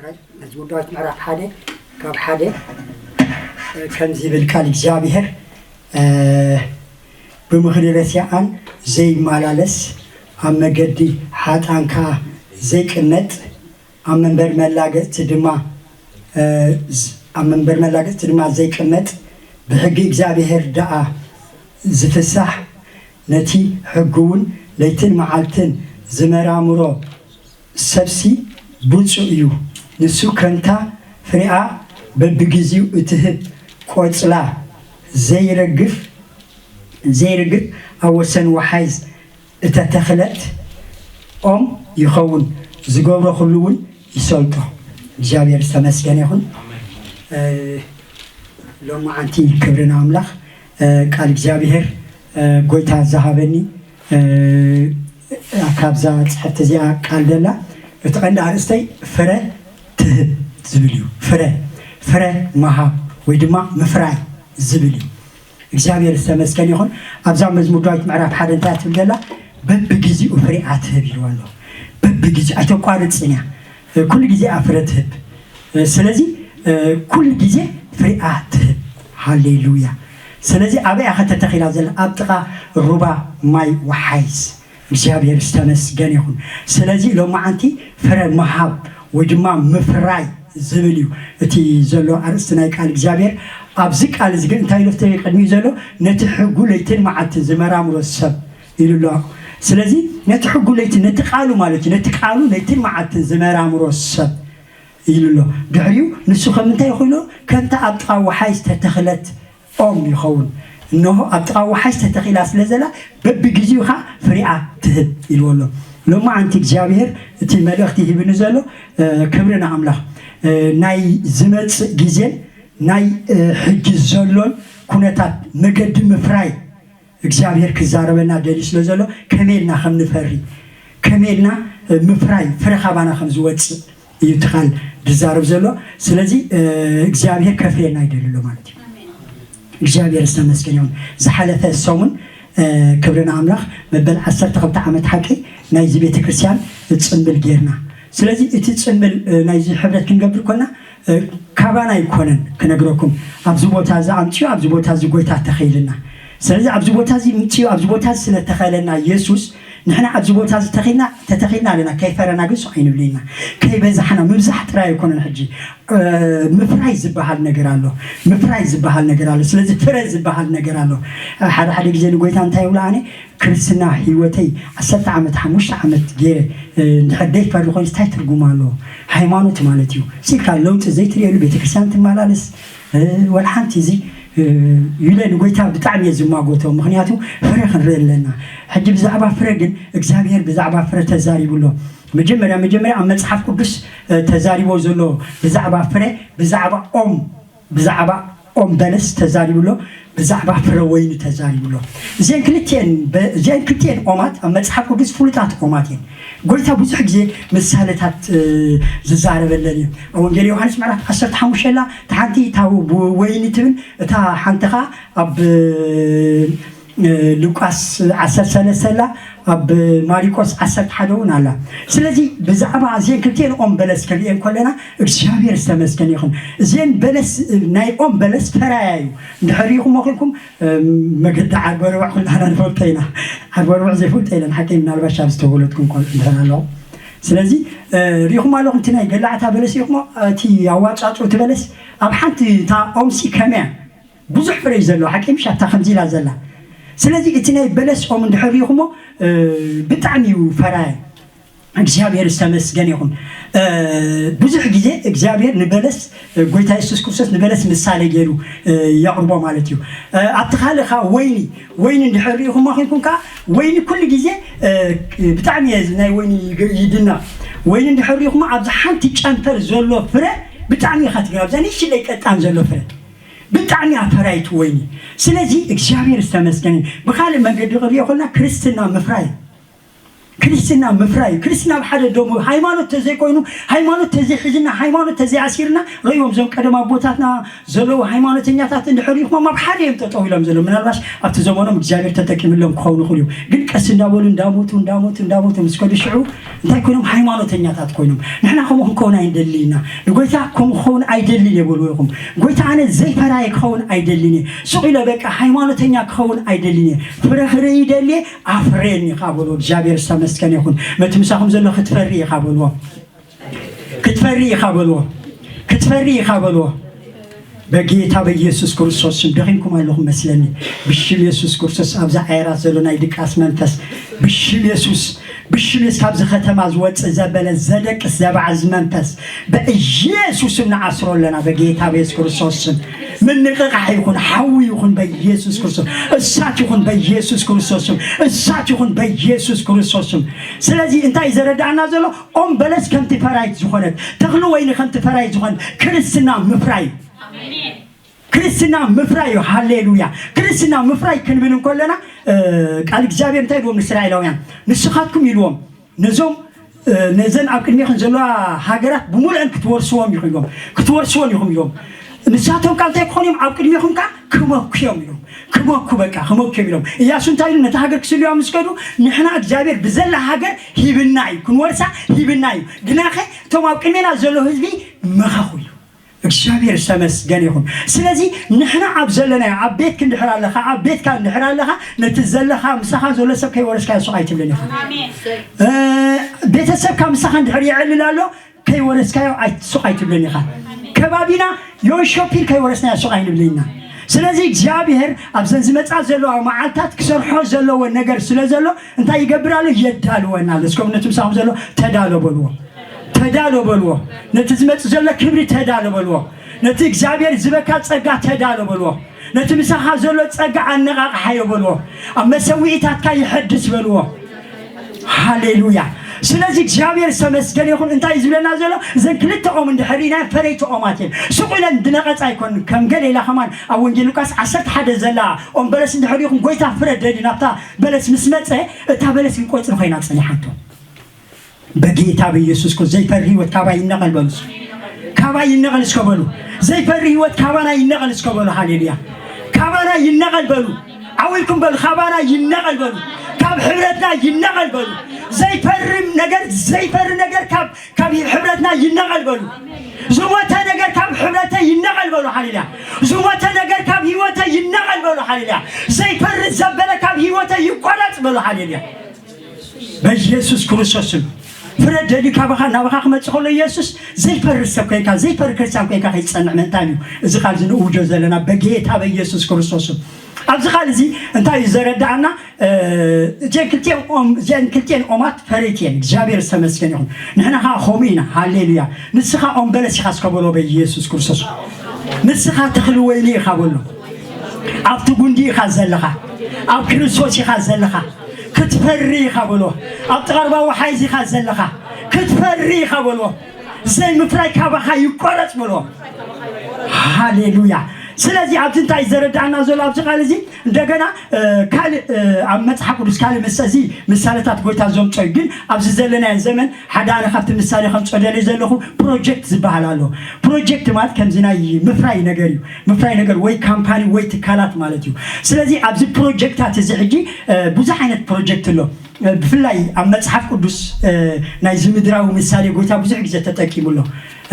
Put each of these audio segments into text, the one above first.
መዝሙር ዳዊት ምዕራፍ ሓደ ካብ ሓደ ከምዚ ይብል ቃል እግዚኣብሔር፣ "ብምኽሪ ረሲኣን ዘይመላለስ፣ ኣብ መገዲ ሓጥኣን ከኣ ዘይቅመጥ፣ ኣብ መንበር መላገጽቲ ድማ ኣብ መንበር መላገጽቲ ድማ ዘይቅመጥ፣ ብሕጊ እግዚኣብሔር ደኣ ዝፍሳሕ፣ ነቲ ሕጉውን ለይትን መዓልትን ዝመራምሮ ሰብሲ ብፁዕ እዩ። ንሱ ከምታ ፍሬኣ በብጊዜኡ እትህብ ቆጽላ ዘይረግፍ ዘይርግፍ ኣብ ወሰን ወሓይዝ እተተኽለት ኦም ይኸውን፣ ዝገብሮ ኩሉ እውን ይሰልጦ። እግዚኣብሔር ዝተመስገነ ይኹን። ሎማዓንቲ ክብሪ ንኣምላኽ። ቃል እግዚኣብሔር ጎይታ ዝሃበኒ ካብዛ ፅሕፍቲ እዚኣ ቃል ደላ እቲ ቀንዲ ኣርእስተይ ፍረ ትህብ ዝብል እዩ። ፍረ ፍረ መሃብ ወይ ድማ ምፍራይ ዝብል እዩ። እግዚኣብሔር ዝተመስገን ይኹን። ኣብዛ መዝሙር ዳዊት ምዕራፍ ሓደ እንታይ ትብል ዘላ? በብግዜኡ ፍሬኣ ትህብ ኢልዋ ኣሎ። በብግዜኡ ኣይተቋርፅን እያ። ኩሉ ግዜ እያ ፍረ ትህብ። ስለዚ ኩሉ ግዜ ፍሬኣ ትህብ። ሃሌሉያ። ስለዚ ኣበይ እያ ከተተኺላ ዘላ? ኣብ ጥቓ ሩባ ማይ ወሓይዝ። እግዚኣብሔር ዝተመስገን ይኹን። ስለዚ ሎማዓንቲ ፍረ ምሃብ ወይ ድማ ምፍራይ ዝብል እዩ እቲ ዘሎ ኣርእስቲ ናይ ቃል እግዚኣብሔር። ኣብዚ ቃል እዚ ግን እንታይ ኢሉ ኣብቲ ቅድሚኡ ዘሎ? ነቲ ሕጉ ለይትን መዓልትን ዝመራምሮ ሰብ ኢሉ ኣሎ። ስለዚ ነቲ ሕጉ ለይትን፣ ነቲ ቃሉ ማለት እዩ፣ ነቲ ቃሉ ለይትን መዓልትን ዝመራምሮ ሰብ ኢሉ ኣሎ። ድሕሪኡ ንሱ ከም እንታይ ኮይኑ? ከምታ ኣብ ጥቓ ወሓይ ዝተተኽለት ኦም ይኸውን። እንሆ ኣብ ጥቓ ወሓይዝ ተተኺላ ስለ ዘላ በብግዜኡ ኸዓ ፍሬኣ ትህብ ኢልዎ ኣሎ። ሎማዓንቲ እግዚኣብሔር እቲ መልእኽቲ ሂብኒ ዘሎ ክብሪ ንኣምላኽ። ናይ ዝመጽእ ግዜን ናይ ሕጂ ዘሎን ኩነታት መገዲ ምፍራይ እግዚኣብሔር ክዛረበና ደልዩ ስለ ዘሎ ከመይ ኢልና ከም ንፈሪ፣ ከመይ ኢልና ምፍራይ ፍረ ካባና ከም ዝወፅእ እዩ እቲ ቃል ዝዛረብ ዘሎ። ስለዚ እግዚኣብሔር ከፍርየና ይደሊ ኣሎ ማለት እዩ። እግዚኣብሔር ዝተመስገን ይሁን። ዝሓለፈ ሰሙን ክብሪ ንኣምላኽ መበል ዓሰርተ ክልተ ዓመት ሓቂ ናይዚ ቤተክርስትያን ፅምብል ጌርና። ስለዚ እቲ ፅምብል ናይዚ ሕብረት ክንገብር ኮና ካባና ኣይኮነን ክነግረኩም፣ ኣብዚ ቦታ እዚ ኣምፅኡ፣ ኣብዚ ቦታ እዚ ጎይታ ተኸይልና። ስለዚ ኣብዚ ቦታ እዚ ምፅኡ፣ ኣብዚ ቦታ እዚ ስለተኸለና የሱስ ንሕና ኣብዚ ቦታ እዚ ተኺልና ተተኺልና ኣለና። ከይፈረና ግን ስቕ ኣይንብልን ኢና። ከይበዛሕና ምብዛሕ ጥራይ ኣይኮነን። ሕጂ ምፍራይ ዝበሃል ነገር ኣሎ። ምፍራይ ዝበሃል ነገር ኣሎ። ስለዚ ፍረ ዝበሃል ነገር ኣሎ። ሓደ ሓደ ግዜ ንጎይታ እንታይ ይብሎ? ኣነ ክርስትና ህይወተይ ዓሰርተ ዓመት ሓሙሽተ ዓመት ገይረ እንድሕር ደይፈሪ ኮይንስ እንታይ ትርጉም ኣለዎ? ሃይማኖት ማለት እዩ። ስኢልካ ለውጢ ዘይትርእየሉ ቤተክርስትያን ትመላለስ ወላ ሓንቲ እዚ ኢለ ንጎይታ ብጣዕሚ እየ ዝማጎቶ። ምክንያቱ ፍረ ክንርኢ ኣለና። ሕጂ ብዛዕባ ፍረ ግን እግዚኣብሔር ብዛዕባ ፍረ ተዛሪቡ ኣሎ። መጀመርያ መጀመርያ ኣብ መፅሓፍ ቅዱስ ተዛሪቦ ዘሎ ብዛዕባ ፍረ ብዛዕባ ኦም ብዛዕባ ኦም በለስ ተዛሪቡ ኣሎ። ብዛዕባ ፍረ ወይኒ ተዛሪቡ ኣሎ። እዚአን ክልቲአን በ- እዚአን ክልቲአን ኦማት ኣብ መፅሓፍ ቅዱስ ፍሉጣት ኦማት እየን። ጎይታ ብዙሕ ግዜ ምሳሌታት ዝዛረበለን እዩ። ኣብ ወንጌል ዮሃንስ ምዕራፍ ዓሰርተ ሓሙሽተ ላ እታ ሓንቲ እታ ወይኒ ትብል፣ እታ ሓንቲ ኸዓ ኣብ ሉቃስ ዓሰርተ ሰለስተ ላ ኣብ ማሪቆስ ዓሰርተ ሓደ እውን ኣላ። ስለዚ ብዛዕባ እዚአን ክልቲአን ኦም በለስ ክንሪአን ከለና እግዚኣብሔር ዝተመስገን ይኹን። እዚአን በለስ ናይ ኦም በለስ ፈራያ እዩ። እንድሕር ሪኢኹሞ ኮንኩም መገዲ ዓርበርባዕ ኩላና ንፈልጦ ኢና። ዓርበርባዕ ዘይፈልጦ የለን ሓቂ ምናልባሽ ኣብ ዝተወለድኩም ቆልዑ እንድሕር ኣለኹም። ስለዚ ሪኢኹም ኣለኹም እቲ ናይ ገላዕታ በለስ ሪኢኹሞ እቲ ኣዋፃፅኡ እቲ በለስ ኣብ ሓንቲ እታ ኦምሲ ከመያ ብዙሕ ፍረ እዩ ዘለዎ ሓቂ ምሽ ኣብታ ከምዚ ኢላ ዘላ። ስለዚ እቲ ናይ በለስ ኦም እንድሕር ሪኢኹሞ ብጣዕሚ እዩ ፈራየ። እግዚኣብሔር ዝተመስገን ይኹን። ብዙሕ ግዜ እግዚኣብሔር ንበለስ ጎይታ የሱስ ክርስቶስ ንበለስ ምሳሌ ገይሩ የቕርቦ ማለት እዩ። ኣብቲ ካልእ ከዓ ወይኒ ወይኒ እንድሕር ሪኢኹሞ ኮይንኩም ከዓ ወይኒ ኩሉ ግዜ ብጣዕሚ እየ ናይ ወይኒ ይድና። ወይኒ እንድሕር ሪኢኹሞ ኣብዚ ሓንቲ ጨንፈር ዘሎ ፍረ ብጣዕሚ ኢኻ ትገርም ኣብዛ ንእሽለይ ቀጣን ዘሎ ፍረ ብጣዕሚ ኣፈራይት ወይኒ። ስለዚ እግዚኣብሔር ዝተመስገን እዩ። ብካልእ መንገዲ ክሪኦ ከልና ክርስትና ምፍራይ ክርስትና ምፍራይ እዩ። ክርስትና ኣብ ሓደ ደሞ ሃይማኖት ተዘይኮይኑ፣ ሃይማኖት ተዘይሒዝና፣ ሃይማኖት ተዘይኣሲርና፣ ረእዮም እዞም ቀደም ኣቦታትና ዘለዉ ሃይማኖተኛታት እንድሕር ይኹም ኣብ ሓደ እዮም ጠጠው ኢሎም ዘለዉ። ምናልባሽ ኣብቲ ዘመኖም እግዚኣብሔር ተጠቂምሎም ክኸውን ይኽእል እዩ። ግን ቀስ እንዳበሉ እንዳሞቱ እንዳሞቱ እንዳሞቱ ምስ ከዱ ሽዑ እንታይ ኮይኖም? ሃይማኖተኛታት ኮይኖም። ንሕና ከምኡ ክንከውን ኣይንደሊ ኢና። ንጎይታ ከምኡ ክኸውን ኣይደልን እየ በልዎ ኢኹም። ጎይታ ኣነ ዘይፈራየ ክኸውን ኣይደልን እየ። ሱቕ ኢለ በቃ ሃይማኖተኛ ክኸውን ኣይደልን እየ። ፍረ ክርኢ ይደሊ እየ፣ ኣፍርየኒ ኢኻ በልዎ። እግዚኣብሔር ዝተመስገነ ይኹን። መቲ ምሳኹም ዘሎ ክትፈሪ ኢኻ በልዎ። ክትፈሪ ኢኻ በልዎ። ክትፈሪ ኢኻ በልዎ። በጌታ በኢየሱስ ክርስቶስ ስም ደኺምኩም ኣለኹም መስለኒ። ብሽም የሱስ ክርስቶስ ኣብዛ ዓየራት ዘሎ ናይ ድቃስ መንፈስ ብሽም የሱስ ብሽም የሱስ ካብዚ ከተማ ዝወፅእ ዘበለ ዘደቅስ ዘባዕዝ መንፈስ በኢየሱስ ስም ንዓስሮ ኣለና። በጌታ በኢየሱስ ክርስቶስ ስም ምንቕቓሕ ይኹን፣ ሓዊ ይኹን በኢየሱስ ክርስቶስ፣ እሳት ይኹን በኢየሱስ ክርስቶስ ስም፣ እሳት ይኹን በኢየሱስ ክርስቶስ ስም። ስለዚ እንታይ እዩ ዘረዳእና ዘሎ? ኦም በለስ ከምቲ ፈራይት ዝኾነት፣ ተኽሊ ወይኒ ከምቲ ፈራይት ዝኾነት፣ ክርስትና ምፍራይ፣ ክርስትና ምፍራይ እዩ። ሃሌሉያ። ክርስትና ምፍራይ ክንብል እንከለና እ፣ ቃል እግዚኣብሔር እንታይ ኢልዎም ንእስራኤላውያን? ንስኻትኩም ኢልዎም ነዞም እ፣ ነዘን ኣብ ቅድሜኽን ዘለዋ ሃገራት ብምሉአን ክትወርስዎም ኢኹም ኢሎም፣ ክትወርስዎም ኢኹም ኢሎም። ንሳቶም ቃል እንታይ ክኾኑ እዮም? ኣብ ቅድሜኹም ከ ክመኩ እዮም ኢሎም። ክመኩ፣ በቃ ክመኩ እዮም ኢሎም። እያሱ እንታይ ኢሉ? ነታ ሃገር ክስልዋ ምስ ከዱ፣ ንሕና እግዚኣብሔር ብዘላ ሃገር ሂብና እዩ፣ ክንወርሳ ሂብና እዩ። ግናኸ እቶም ኣብ ቅድሜና ዘሎ ህዝቢ መኸኹ ኢሉ። እግዚኣብሔር ዝተመስገነ ይኹን። ስለዚ ንሕና ኣብ ዘለናዮ፣ ኣብ ቤትክ እንድሕር ኣለኻ፣ ኣብ ቤትካ እንድሕር ኣለኻ፣ ነቲ ዘለኻ ምሳኻ ዘሎ ሰብ ከይወረስካዮ ሱቕ ኣይትብልን ኢኻ። እ፣ ቤተሰብካ ምሳኻ እንድሕር የዕልል ኣሎ፣ ከይወረስካዮ ኣይ-፣ ሱቕ ኣይትብልን ኢኻ። ከባቢና ዮንሾፒን ከይወረስናዮ ሱቕ ኣይንብልን ኢና። ስለዚ እግዚኣብሔር ኣብዘን ዝመጻ ዘለዋ መዓልታት ክሰርሖ ዘለዎ ነገር ስለ ዘሎ እንታይ ይገብር ኣሎ? የዳልወና ኣሎ። እስከ ነቲ ምሳኹም ዘሎ ተዳሎ በልዎ። ተዳሎ በልዎ። ነቲ ዝመጽእ ዘሎ ክብሪ ተዳሎ በልዎ። ነቲ እግዚኣብሔር ዝበካ ጸጋ ተዳሎ በልዎ። ነቲ ምሳኻ ዘሎ ጸጋ ኣነቓቕሓዮ በልዎ። ኣብ መሰውኢታትካ ይሐድስ በልዎ። ሃሌሉያ። ስለዚ እግዚኣብሔር ዝተመስገነ ይኹን። እንታይ እዩ ዝብለና ዘሎ? እዘን ክልተ ኦም እንድሕር ኢና ፈረይቲ ኦማት እየን። ሱቕ ኢለን ዝነቐጻ ኣይኮን። ከም ገለ ኢላ ከማን ኣብ ወንጌል ሉቃስ ዓሰርተ ሓደ ዘላ ኦም በለስ እንድሕር ይኹን ጎይታ ፍረ ደልዩ ናብታ በለስ ምስ መጸ እታ በለስ ግን ቆጽሊ ኮይና ጸኒሓቶ። በጌታ በኢየሱስ ክርስቶስ ዘይፈሪ ህይወት ካባይ ይነቐል በሉ። ካባይ ይነቐል እስከ በሉ። ዘይፈሪ ህይወት ካባና ይነቐል እስከ በሉ። ሃሌሉያ። ካባና ይነቐል በሉ። ዓው ኢልኩም በሉ። ካባና ይነቐል በሉ። ካብ ሕብረትና ይነቐል በሉ። ዘይፈሪ ነገር፣ ዘይፈሪ ነገር ካብ፣ ካብ ሕብረትና ይነቐል በሉ። ዝሞተ ነገር ካብ ሕብረተ ይነቐል በሉ። ሃሌሉያ። ዝሞተ ነገር ካብ ህይወተ ይነቐል በሉ። ሃሌሉያ። ዘይፈሪ ዘበለ ካብ ህይወተ ይቆረጽ በሉ። ሃሌሉያ። በኢየሱስ ክርስቶስ ስም ፍረ ደልዩ ካባኻ ናባኻ ክመጽእ ከሎ ኢየሱስ ዘይፈሪ ሰብ ኮይንካ ዘይፈሪ ክርስቲያን ኮይንካ ከይትጸንዕ ምእንታን እዩ እዚ ቃል እዚ ንእውጆ ዘለና በጌታ በኢየሱስ ክርስቶስ ስም። ኣብዚ ቃል እዚ እንታይ እዩ ዘረዳእና? እ፣ እዘን ክልቲኤን ኦም፣ እዘን ክልቲኤን ኦማት ፈረይቲ እየን። እግዚኣብሔር ዝተመስገን ይኹን። ንሕና ኸዓ ከምኡ ኢና። ሃሌሉያ። ንስኻ ኦም በለስ ኢኻ እስከ በሎ በኢየሱስ ክርስቶስ። ንስኻ ተኽሊ ወይኒ ኢኻ በሎ። ኣብቲ ጉንዲ ኢኻ ዘለኻ። ኣብ ክርስቶስ ኢኻ ዘለኻ። ክትፈሪ ኢኻ በሎ። ኣብ ጥቓ ሩባ ወሓይዝ ኢኻ ዘለኻ። ክትፈሪ ኢኻ በሎ። ዘይምፍራይ ካባኻ ይቆረጽ በሎ። ሃሌሉያ። ስለዚ ኣብዚ እንታይ ዘረዳእና ዘሎ ኣብዚ ቃል እዚ? እንደገና እ፣ ካልእ እ፣ ኣብ መጽሓፍ ቅዱስ ካልእ ምስ፣ እዚ ምሳሌታት ጎይታ ዘምጾ እዩ። ግን ኣብዚ ዘለናዮ ዘመን ሓደ ኣነ ካብቲ ምሳሌ ከምጾ ደልየ ዘለኹ ፕሮጀክት ዝበሃል ኣሎ። ፕሮጀክት ማለት ከምዚ ናይ ምፍራይ ነገር እዩ። ምፍራይ ነገር ወይ ካምፓኒ ወይ ትካላት ማለት እዩ። ስለዚ ኣብዚ ፕሮጀክታት እዚ ሕጂ እ፣ ብዙሕ ዓይነት ፕሮጀክት ኣሎ። እ፣ ብፍላይ ኣብ መጽሓፍ ቅዱስ እ፣ ናይዚ ምድራዊ ምሳሌ ጎይታ ብዙሕ ግዜ ተጠቂሙ ኣሎ።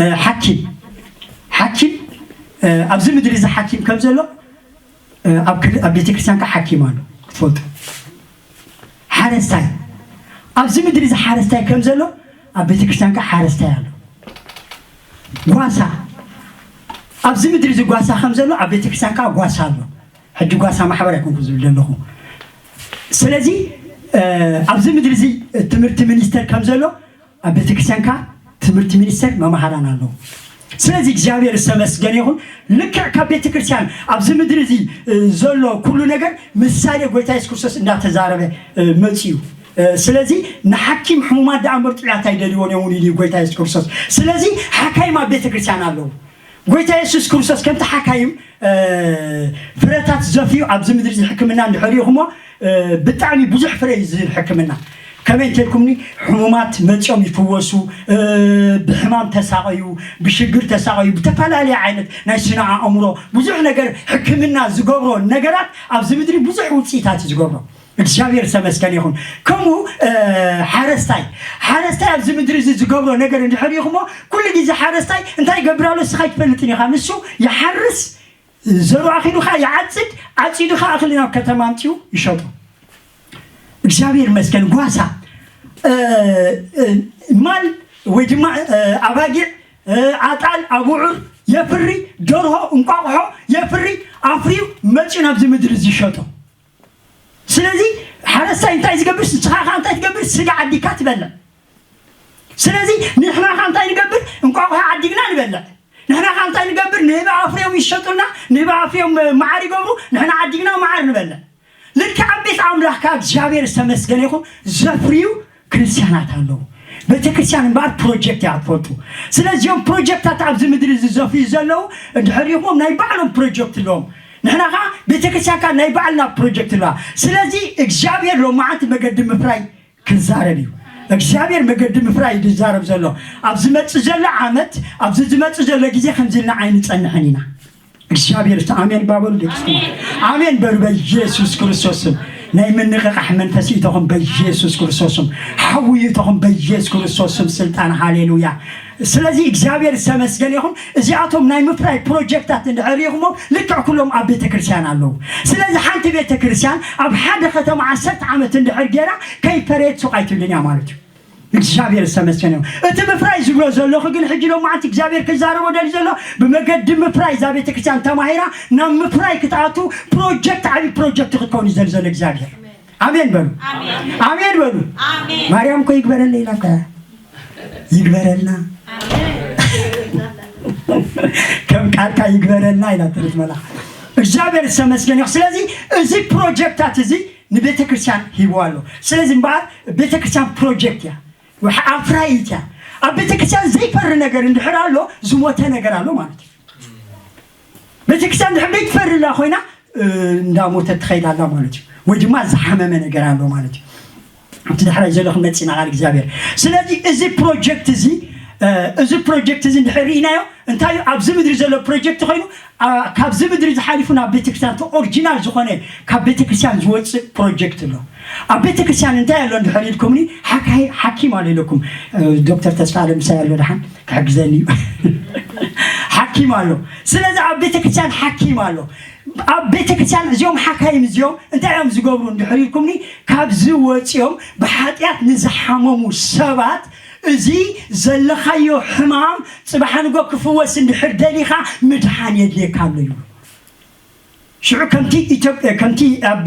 እ፣ ሓኪም፣ ሓኪም እ፣ ኣብዚ ምድሪ እዚ ሓኪም ከም ዘሎ እ፣ ኣብ ክል-፣ ኣብ ቤተክርስትያን ከዓ ሓኪም ኣሎ ክትፈልጡ። ሓረስታይ፣ ኣብዚ ምድሪ እዚ ሓረስታይ ከም ዘሎ ኣብ ቤተክርስትያን ከዓ ሓረስታይ ኣሎ። ጓሳ፣ ኣብዚ ምድሪ እዚ ጓሳ ከም ዘሎ ኣብ ቤተክርስትያን ከዓ ጓሳ ኣሎ። ሕጂ ጓሳ ማሕበር ኣይኮንኩ ዝብል ዘለኹ። ስለዚ እ፣ ኣብዚ ምድሪ እዚ ትምህርቲ ሚኒስተር ከም ዘሎ ኣብ ቤተክርስትያን ከዓ ትምህርቲ ሚኒስተር መምሃራን ኣለዉ። ስለዚ እግዚኣብሔር ዝተመስገነ ይኹን። ልክዕ ካብ ቤተክርስትያን ኣብዚ ምድሪ እዚ እ፣ ዘሎ ኩሉ ነገር ምሳሌ ጎይታ የሱስ ክርስቶስ እንዳተዛረበ እ፣ መፅዩ። እ፣ ስለዚ ንሓኪም ሕሙማት ደኣ እምበር ጥዑያት ኣይደልይዎን እዮም እውን ኢሉ እዩ ጎይታ የሱስ ክርስቶስ። ስለዚ ሓካይም ኣብ ቤተክርስትያን ኣለዉ። ጎይታ የሱስ ክርስቶስ ከምቲ ሓካይም እ፣ ፍረታት ዘፍዩ ኣብዚ ምድሪ እዚ ሕክምና እንድሕር ኢኹሞ እ፣ ብጣዕሚ ብዙሕ ፍረ እዩ ዝህብ ሕክምና። ከመይ እንተልኩምኒ፣ ሕሙማት መፂኦም ይፍወሱ፣ ብሕማም ተሳቐዩ፣ ብሽግር ተሳቐዩ፣ ብተፈላለየ ዓይነት ናይ ስነ ኣእምሮ ብዙሕ ነገር ሕክምና ዝገብሮ ነገራት ኣብዚ ምድሪ ብዙሕ ውፅኢታት እዩ ዝገብሮ። እግዚኣብሔር ዝተመስገነ ይኹን። ከምኡ ሓረስታይ ሓረስታይ ኣብዚ ምድሪ እዚ ዝገብሮ ነገር እንድሕር ኢኹሞ፣ ኩሉ ግዜ ሓረስታይ እንታይ ይገብር ኣሎ እስኻ ኣይትፈልጥን ኢኻ። ንሱ ይሓርስ፣ ዘሩ ኣኺሉ ኸዓ ይዓፅድ፣ ዓፂዱ ኸዓ እኽሊ ናብ ከተማ ኣምፅኡ ይሸጡ። እግዚኣብሔር ይመስገን። ጓሳ ማል ወይ ድማ ኣባጊዕ፣ ኣጣል፣ ኣቡዑር የፍሪ፣ ደርሆ፣ እንቋቑሖ የፍሪ፣ ኣፍርዩ መፅኡ ናብዚ ምድሪ እዚ ይሸጦ። ስለዚ ሓረስታይ እንታይ ዝገብር፣ ንስኻ ኸዓ እንታይ ትገብር? ስጋ ዓዲካ ትበልዕ። ስለዚ ንሕና ኸዓ እንታይ ንገብር? እንቋቑሖ ዓዲግና ንበልዕ። ንሕና ኸዓ እንታይ ንገብር? ንህቢ ኣፍርዮም ይሸጡልና፣ ንህቢ ኣፍርዮም መዓር ይገብሩ፣ ንሕና ዓዲግና መዓር ንበልዕ። ልክዕ ኣብ ቤት ኣምላኽ ከኣ እግዚኣብሔር ዝተመስገነ ይኹን፣ ዘፍርዩ ክርስትያናት ኣለዉ። ቤተ ክርስቲያን እምበኣር ፕሮጀክት እያ ክትፈልጡ። ስለዚኦም ፕሮጀክታት ኣብዚ ምድሪ እዚ ዘፍርዩ ዘለዉ እንድሕር ኢኹም ናይ ባዕሎም ፕሮጀክት ኣለዎም። ንሕና ከኣ ቤተ ክርስቲያን ከኣ ናይ ባዕልና ፕሮጀክት ኣለዋ። ስለዚ እግዚኣብሔር ሎማዓንቲ መገዲ ምፍራይ ክዛረብ እዩ። እግዚኣብሔር መገዲ ምፍራይ እዩ ዝዛረብ ዘሎ። ኣብ ዝመጽእ ዘሎ ዓመት፣ ኣብዚ ዝመጽእ ዘሎ ግዜ ከምዚ ኢልና ኣይንጸንሕን ኢና። እግዚኣብሔር እስቲ ኣሜን ባበሉ ደቂ ኣሜን። ኣሜን በሉ በኢየሱስ ክርስቶስ ስም። ናይ ምንቕቓሕ መንፈስ ይእተኹም በኢየሱስ ክርስቶስ ስም። ሓዊ ይእተኹም በኢየሱስ ክርስቶስ ስም ስልጣን። ሃሌሉያ። ስለዚ እግዚኣብሔር ዝተመስገነ ይኹን። እዚኣቶም ናይ ምፍራይ ፕሮጀክታት እንድሕር ሪኢኹሞ ልክዕ ኩሎም ኣብ ቤተ ክርስቲያን ኣለዉ። ስለዚ ሓንቲ ቤተ ክርስቲያን ኣብ ሓደ ከተማ ዓሰርተ ዓመት እንድሕር ገይራ ከይፈረየት ሱቕ ኣይትብልን እያ ማለት እዩ። እግዚኣብሔር ዝተመስገነ ይኹን። እቲ ምፍራይ ዝብሎ ዘለኹ ግን ሕጂ ሎማዓንቲ እግዚኣብሔር ክዛረቦ ደልዩ ዘሎ ብመገዲ ምፍራይ እዛ ቤተ ክርስቲያን ተማሂራ ናብ ምፍራይ ክትኣቱ ፕሮጀክት ዓብዪ ፕሮጀክት ክትከውን እዩ ደልዩ ዘሎ እግዚኣብሔር። ኣሜን በሉ። ኣሜን። ኣሜን በሉ። ኣሜን። ማርያም እኮ ይግበረለይ ኢላ እኮ እያ። ይግበረልና። ኣሜን። ከም ቃልካ ይግበረልና ኢላ ትርት መልኣኽ። እግዚኣብሔር ዝተመስገነ ይኹን። ስለዚ እዚ ፕሮጀክታት እዚ ንቤተ ክርስቲያን ሂብዋ ኣሎ። ስለዚ እምበኣር ቤተ ክርስቲያን ፕሮጀክት እያ። ወሕ-፣ ኣፍራይት እያ። ኣብ ቤተ ክርስቲያን ዘይፈሪ ነገር እንድሕር ኣሎ ዝሞተ ነገር ኣሎ ማለት እዩ። ቤተ ክርስቲያን እንድሕር ዘይትፈሪ ኣላ ኮይና፣ እ፣ እንዳሞተት ትኸይድ ኣላ ማለት እዩ። ወይ ድማ ዝሓመመ ነገር ኣሎ ማለት እዩ። ኣብቲ ዳሕራይ ዘሎ ክንመጽእ ኢና ቃል እግዚኣብሔር። ስለዚ እዚ ፕሮጀክት እዚ፣ እ፣ እዚ ፕሮጀክት እዚ እንድሕር ርኢናዮ፣ እንታይ እዩ? ኣብዚ ምድሪ ዘሎ ፕሮጀክት ኮይኑ፣ ኣ፣ ካብዚ ምድሪ ዝሓሊፉ ናብ ቤተክርስትያን እቲ ኦሪጂናል ዝኾነ ካብ ቤተክርስትያን ዝወጽእ ፕሮጀክት ኣሎ። ኣብ ቤተክርስትያን እንታይ ኣሎ እንድሕር ኢልኩምኒ፣ ሓካይ-፣ ሓኪም ኣሎ ኢለኩም። እ፣ ዶክተር ተስፋ ኣለም ምሳይ ኣሎ ደሓን ክሕግዘኒ እዩ። ሓኪም ኣሎ። ስለዚ ኣብ ቤተክርስትያን ሓኪም ኣሎ። ኣብ ቤተክርስትያን እዚኦም ሓካይም እዚኦም እንታይ እዮም ዝገብሩ እንድሕር ኢልኩምኒ፣ ካብዚ ወፂኦም ብሓጢኣት ንዝሓመሙ ሰባት እዚ ዘለኻዮ ሕማም ጽባሕ ንጎ ክፍወስ እንድሕር ደሊኻ ምድሓን የድልየካ ኣሎ ይብሉ። ሽዑ ከምቲ ኢትዮጵያ፣ ከምቲ ኣብ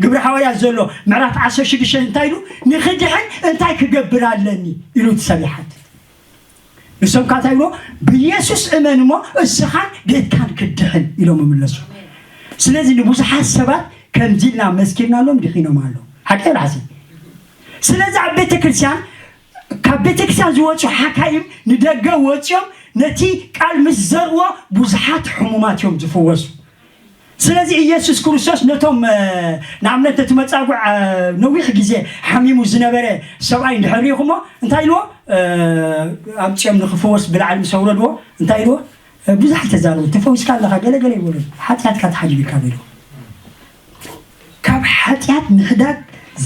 ግብሪ ሃዋርያት ዘሎ ምዕራፍ ዓሰርተ ሽዱሽተ እንታይ ኢሉ፣ "ንኽድሕን እንታይ ክገብር ኣለኒ?" ኢሉ እቲ ሰብ ይሓትት። ንሶም ከኣ እንታይ ኢልዎ? "ብኢየሱስ እመን እሞ እስኻን ቤትካን ክትድሕን" ኢሎም ይምለሱ። ስለዚ ንብዙሓት ሰባት ከምዚ ኢልና መስኪርናሎም ድሒኖም ኣለዉ። ሓቂ ዶ ሓሲ? ስለዚ ኣብ ቤተ ክርስቲያን፣ ካብ ቤተ ክርስቲያን ዝወጹ ሓካይም ንደገ ወጺኦም ነቲ ቃል ምስ ዘርእዎ ብዙሓት ሕሙማት እዮም ዝፍወሱ። ስለዚ ኢየሱስ ክርስቶስ ነቶም፣ እ፣ ንኣብነት ነቲ መጻጉዕ፣ እ፣ ነዊሕ ግዜ ሓሚሙ ዝነበረ ሰብኣይ እንድሕር ሪኢኹሞ እንታይ ኢልዎ? እ፣ ኣምጺኦም ንኽፍወስ ብላዕሊ ምስ ኣውረድዎ እንታይ ኢልዎ? እ፣ ብዙሓት ተዛረቡ። "ተፈዊስካ ኣለኻ፣ ገለ ገለ" ይበሉ። "ሓጢኣትካ ተሓዲጉልካ" በልዎ። ካብ ሓጢኣት ምሕዳግ